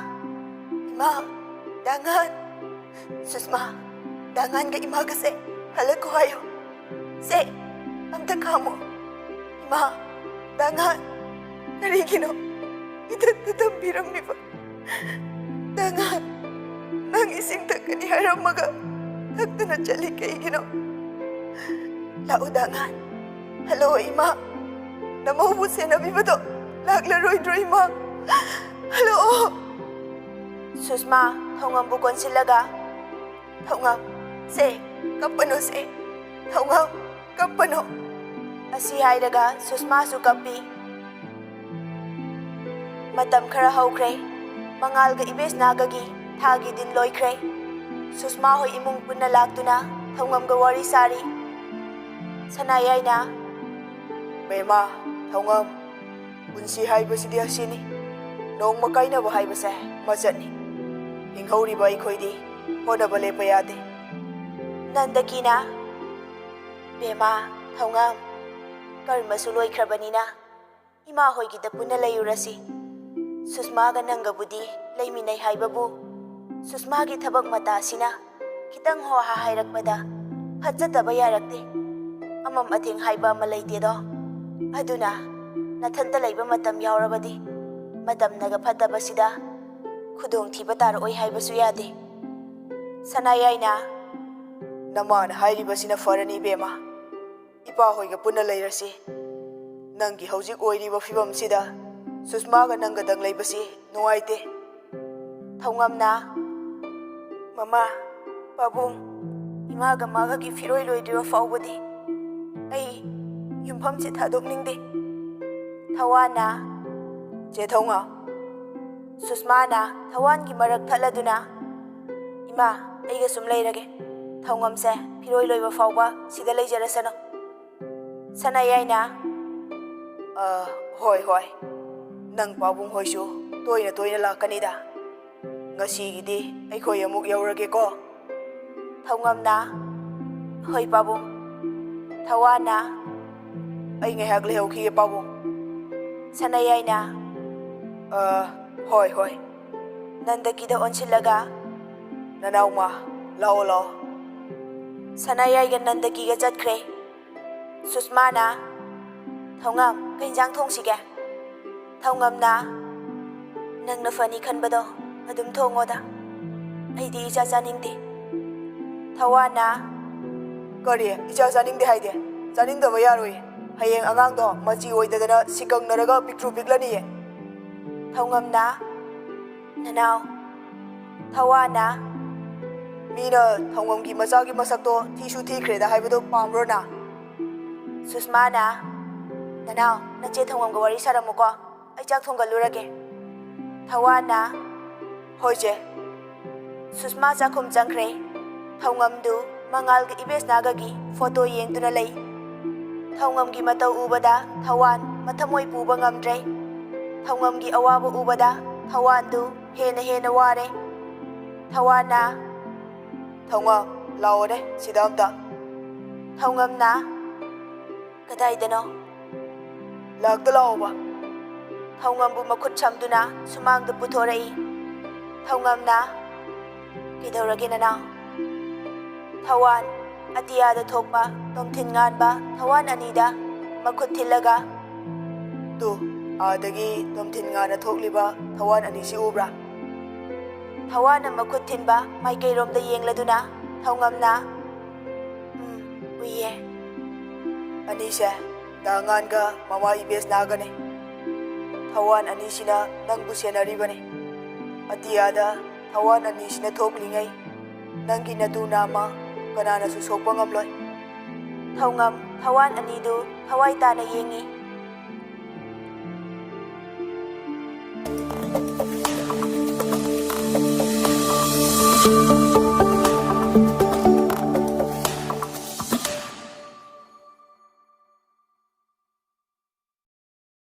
"ꯏꯃꯥ, ꯗꯥꯉꯥꯟ, ꯁꯨꯁꯃꯥ, ꯗꯥꯉꯥꯟꯒ ꯏꯃꯥꯒꯁꯦ ꯍꯜꯂꯛꯈꯣ ꯍꯥꯏꯌꯣ꯫ ꯁꯦ, ꯑꯝꯇ ꯈꯥꯝꯃꯣ꯫ ꯃꯥ, ꯗꯥꯉꯥꯟ, ꯀꯔꯤꯒꯤꯅꯣ ꯏꯊꯟꯇ ꯊꯝꯕꯤꯔꯝꯃꯤꯕ? ꯗꯥꯉꯥꯟ, ꯅꯪ ꯏꯁꯤꯡ ꯊꯛꯀꯅꯤ ꯍꯥꯏꯔꯝꯃꯒ ꯊꯛꯇꯅ ꯆꯠꯂꯤ ꯀꯩꯒꯤꯅꯣ? ꯂꯥꯛꯎ ꯗꯥꯉꯥꯟ, ꯍꯜꯂꯣ ꯏꯃꯥ, ꯅꯃꯧꯕꯨ ꯁꯦꯟꯅꯕꯤꯕꯗꯣ ꯂꯥꯛꯂꯔꯣꯏꯗ꯭ꯔꯣ ꯏꯃꯥ? ꯍꯜꯂꯣ꯫ ꯁꯨꯁꯃꯥ ꯊꯧꯉꯝꯕꯨ ꯀꯣꯟꯁꯤꯜꯂꯒ, "ꯊꯧꯉꯝ, ꯁꯦ, ꯀꯞꯄꯅꯨ ꯁꯦ, ꯊꯧꯉꯝ, ꯀꯞꯄꯅꯨ"꯫ ꯑꯁꯤ ꯍꯥꯏꯔꯒ ꯁꯨꯁꯃꯥꯁꯨ ꯀꯞꯄꯤ꯫ ꯃꯇꯝ ꯈꯔ ꯍꯧꯈ꯭ꯔꯦ꯫ ꯃꯉꯥꯜꯒ ꯏꯕꯦꯁꯅꯥꯒꯒꯤ ꯊꯥꯒꯤ ꯗꯤꯟ ꯂꯣꯏꯈ꯭ꯔꯦ꯫ ꯁꯨꯁꯃꯥ ꯍꯣꯏ ꯏꯃꯨꯡ ꯄꯨꯟꯅ ꯂꯥꯛꯇꯨꯅ ꯊꯧꯉꯝꯒ ꯋꯥꯔꯤ ꯁꯥꯔꯤ꯫ ꯁꯅꯥꯌꯥꯏꯅ, "ꯕꯦꯝꯃ, ꯊꯧꯉꯝ, ꯄꯨꯟꯁꯤ ꯍꯥꯏꯕꯁꯤꯗꯤ ꯑꯁꯤꯅꯤ꯫ ꯅꯣꯡꯃ ꯀꯥꯏꯅꯕ ꯍꯥꯏꯕꯁꯦ ꯃꯆꯠꯅꯤ꯫ ꯍꯤꯡꯍꯧꯔꯤꯕ ꯑꯩꯈꯣꯏꯗꯤ ꯍꯣꯠꯅꯕ ꯂꯦꯞꯄ ꯌꯥꯗꯦ"꯫ ꯅꯟꯗꯀꯤꯅ, "ꯕꯦꯝꯃ, ꯊꯧꯉꯝ, ꯀꯔꯃꯁꯨ ꯂꯣꯏꯈ꯭ꯔꯕꯅꯤꯅ ꯏꯃꯥ ꯍꯣꯏꯒꯤꯗ ꯄꯨꯟꯅ ꯂꯩꯔꯨꯔꯁꯤ꯫ ꯁꯨꯁꯃꯥꯒ ꯅꯪꯒꯕꯨꯗꯤ ꯂꯩꯃꯤꯟꯅꯩ ꯍꯥꯏꯕꯕꯨ, ꯁꯨꯁꯃꯥꯒꯤ ꯊꯕꯛ ꯃꯇꯥꯁꯤꯅ ꯈꯤꯇꯪ ꯍꯣꯍꯥ ꯍꯥꯏꯔꯛꯄꯗ ꯐꯠꯆꯗꯕ ꯌꯥꯔꯛꯇꯦ꯫ ꯑꯃꯝ ꯑꯊꯦꯡ ꯍꯥꯏꯕ ꯑꯃ ꯂꯩꯇꯦꯗꯣ꯫ ꯑꯗꯨꯅ ꯅꯊꯟꯇ ꯂꯩꯕ ꯃꯇꯝ ꯌꯥꯎꯔꯕꯗꯤ ꯃꯇꯝꯅꯒ ꯐꯠꯇꯕꯁꯤꯗ ꯈꯨꯗꯣꯡꯊꯤꯕ ꯇꯥꯔꯛꯑꯣꯏ ꯍꯥꯏꯕꯁꯨ ꯌꯥꯗꯦ"꯫ ꯁꯅꯥꯌꯥꯏꯅ, "ꯅꯃꯥꯅ ꯍꯥꯏꯔꯤꯕꯁꯤꯅ ꯐꯔꯅꯤ ꯏꯕꯦꯝꯃ꯫ ꯏꯄꯥ ꯍꯣꯏꯒ ꯄꯨꯟꯅ ꯂꯩꯔꯁꯤ꯫ ꯅꯪꯒꯤ ꯍꯧꯖꯤꯛ ꯑꯣꯏꯔꯤꯕ ꯐꯤꯕꯝꯁꯤꯗ ꯁꯨꯁꯃꯥꯒ ꯅꯪꯒꯗꯪ ꯂꯩꯕꯁꯤ ꯅꯨꯡꯉꯥꯏꯇꯦ"꯫ ꯊꯧꯉꯝꯅ, "ꯃꯃꯥ, ꯄꯥꯕꯨꯡ, ꯏꯃꯥꯒ ꯃꯥꯒꯒꯤ ꯐꯤꯔꯣꯏ ꯂꯣꯏꯗ꯭ꯔꯤꯕ ꯐꯥꯎꯕꯗꯤ ꯑꯩ ꯌꯨꯝꯐꯝꯁꯦ ꯊꯥꯗꯣꯛꯅꯤꯡꯗꯦ"꯫ ꯊꯋꯥꯟꯅ, "ꯆꯦ ꯊꯧꯉꯝ"꯫ ꯁꯨꯁꯃꯥꯅ ꯊꯋꯥꯟꯒꯤ ꯃꯔꯛ ꯊꯠꯂꯗꯨꯅ, "ꯏꯃꯥ, ꯑꯩꯒ ꯁꯨꯝ ꯂꯩꯔꯒꯦ꯫ ꯊꯧꯉꯝꯁꯦ ꯐꯤꯔꯣꯏ ꯂꯣꯏꯕ ꯐꯥꯎꯕ ꯁꯤꯗ ꯂꯩꯖꯔꯁꯅꯨ"꯫ ꯁꯅꯥꯌꯥꯏꯅ, "ꯑ, ꯍꯣꯏ, ꯍꯣꯏ꯫ ꯅꯪ ꯄꯥꯕꯨꯡ ꯍꯣꯏꯁꯨ ꯇꯣꯏꯅ ꯇꯣꯏꯅ ꯂꯥꯛꯀꯅꯤꯗ꯫ ꯉꯁꯤꯒꯤꯗꯤ ꯑꯩꯈꯣꯏ ꯑꯃꯨꯛ ꯌꯧꯔꯒꯦꯀꯣ"꯫ ꯊꯧꯉꯝꯅ, "ꯍꯣꯏ ꯄꯥꯕꯨꯡ"꯫ ꯊꯋꯥꯟꯅ, "ꯑꯩ ꯉꯥꯏꯍꯥꯛ ꯂꯩꯍꯧꯈꯤꯒꯦ ꯄꯥꯕꯨꯡ"꯫ ꯁꯅꯥꯌꯥꯏꯅ, "ꯑ, ꯍꯣꯏ, ꯍꯣꯏ"꯫ ꯅꯟꯗꯀꯤꯗ ꯑꯣꯟꯁꯤꯜꯂꯒ, "ꯅꯅꯥꯎꯃ, ꯂꯥꯛꯑꯣ, ꯂꯥꯛꯑꯣ"꯫ ꯁꯅꯥꯌꯥꯏꯒ ꯅꯟꯗꯀꯤꯒ ꯆꯠꯈ꯭ꯔꯦ꯫ ꯁꯨꯁꯃꯥꯅ, ꯊꯧꯉꯝ, ꯀꯩ ꯏꯟꯖꯥꯡ ꯊꯣꯡꯁꯤꯒꯦ? ꯊꯧꯉꯝꯅ, "ꯅꯪꯅ ꯐꯅꯤ ꯈꯟꯕꯗꯣ ꯑꯗꯨꯝ ꯊꯣꯡꯉꯣꯗ꯫ ꯑꯩꯗꯤ ꯏꯆꯥ ꯆꯥꯅꯤꯡꯗꯦ꯫" ꯊꯧꯋꯥꯟꯅ, "ꯀꯔꯤ? ꯏꯆꯥ ꯆꯥꯅꯤꯡꯗꯦ ꯍꯥꯏꯗꯤ? ꯆꯥꯅꯤꯡꯗꯕ ꯌꯥꯔꯣꯏ꯫ ꯍꯌꯦꯡ ꯑꯉꯥꯡꯗꯣ ꯃꯆꯤ ꯑꯣꯏꯗꯗꯅ ꯁꯤꯀꯪꯅꯔꯒ ꯄꯤꯛꯇ꯭ꯔꯨ ꯄꯤꯛꯂꯅꯤꯌꯦ꯫" ꯊꯧꯉꯝꯅ, "ꯅꯅꯥꯎ꯫" ꯊꯧꯋꯥꯟꯅ, "ꯃꯤꯅ ꯊꯧꯉꯝꯒꯤ ꯃꯆꯥꯒꯤ ꯃꯁꯛꯇꯣ ꯊꯤꯁꯨ ꯊꯤꯈ꯭ꯔꯦꯗ ꯍꯥꯏꯕꯗꯣ ꯄꯥꯝꯕ꯭ꯔꯣ ꯅꯪ?" ꯁꯨꯁꯃꯥꯅ, "ꯅꯅꯥꯎ, ꯅꯆꯦ ꯊꯧꯉꯝꯒ ꯋꯥꯔꯤ ꯁꯥꯔꯝꯃꯨꯀꯣ, ꯑꯩ ꯆꯥꯛ ꯊꯣꯡꯒꯠꯂꯨꯔꯒꯦ꯫" ꯊꯧꯋꯥꯟꯅ, "ꯍꯣꯏ ꯆꯦ꯫" ꯁꯨꯁꯃꯥ ꯆꯥꯛꯈꯨꯝ ꯆꯪꯈ꯭ꯔꯦ꯫ ꯊꯧꯉꯝꯗꯨ ꯃꯉꯥꯜꯒ ꯏꯕꯦꯁꯅꯥꯒꯒꯤ ꯐꯣꯇꯣ ꯌꯦꯡꯗꯨꯅ ꯂꯩ꯫ ꯊꯧꯉꯝꯒꯤ ꯃꯇꯧ ꯎꯕꯗ ꯊꯧꯋꯥꯟ ꯃꯊꯃꯣꯏ ꯄꯨꯕ ꯉꯝꯗ꯭ꯔꯦ꯫ ꯊꯧꯉꯝꯒꯤ ꯑꯋꯥꯕ ꯎꯕꯗ ꯊꯧꯋꯥꯟꯗꯨ ꯍꯦꯟꯅ ꯍꯦꯟꯅ ꯋꯥꯔꯦ꯫ ꯊꯧꯋꯥꯟꯅ, "ꯊꯧꯉꯝ, ꯂꯥꯛꯑꯣꯅꯦ ꯁꯤꯗ ꯑꯝꯇ꯫" ꯊꯧꯉꯝꯅ, "ꯀꯗꯥꯏꯗꯅꯣ?" "ꯂꯥꯛꯇ ꯂꯥꯛꯑꯣꯕ꯫" ꯊꯧꯉꯝꯕꯨ ꯃꯈꯨꯠ ꯁꯝꯗꯨꯅ ꯁꯨꯃꯥꯡꯗ ꯄꯨꯊꯣꯔꯛꯏ꯫ ꯊꯧꯉꯝꯅ, "ꯀꯩꯗꯧꯔꯒꯦ ꯅꯅꯥꯎ?" ꯊꯧꯋꯥꯟ, ꯑꯇꯤꯌꯥꯗ ꯊꯣꯛꯄ ꯇꯣꯝꯊꯤꯟ ꯉꯥꯟꯕ ꯊꯧꯋꯥꯟ ꯑꯅꯤꯗ ꯃꯈꯨꯠ ꯊꯤꯜꯂꯒ, "ꯇꯨ, ꯑꯥꯗꯒꯤ ꯇꯣꯝꯊꯤꯟ ꯉꯥꯟꯅ ꯊꯣꯛꯂꯤꯕ ꯊꯧꯋꯥꯟ ꯑꯅꯤꯁꯤ ꯎꯕ꯭ꯔꯥ?" ꯊꯧꯋꯥꯟꯅ ꯃꯈꯨꯠ ꯊꯤꯟꯕ ꯃꯥꯏꯀꯩꯔꯣꯝꯗ ꯌꯦꯡꯂꯗꯨꯅ ꯊꯧꯉꯝꯅ, "ꯎꯝ, ꯎꯏꯌꯦ꯫" "ꯑꯅꯤꯁꯦ ꯗꯥ ꯉꯥꯟꯒ ꯃꯃꯥ ꯏꯕꯦꯁꯅꯥꯒꯅꯦ꯫ ꯊꯧꯋꯥꯟ ꯑꯅꯤꯁꯤꯅ ꯅꯪꯕꯨ ꯁꯦꯟꯅꯔꯤꯕꯅꯤ꯫ ꯑꯇꯤꯌꯥꯗ ꯊꯧꯋꯥꯟ ꯑꯅꯤꯁꯤꯅ ꯊꯣꯛꯂꯤꯉꯩ ꯅꯪꯒꯤ ꯅꯇꯨ ꯅꯥꯝꯃ ꯀꯅꯥꯅꯁꯨ ꯁꯣꯛꯄ ꯉꯝꯂꯣꯏ꯫" ꯊꯧꯉꯝ ꯊꯧꯋꯥꯟ ꯑꯅꯤꯗꯨ ꯊꯋꯥꯏ ꯇꯥꯅ ꯌꯦꯡꯉꯤ꯫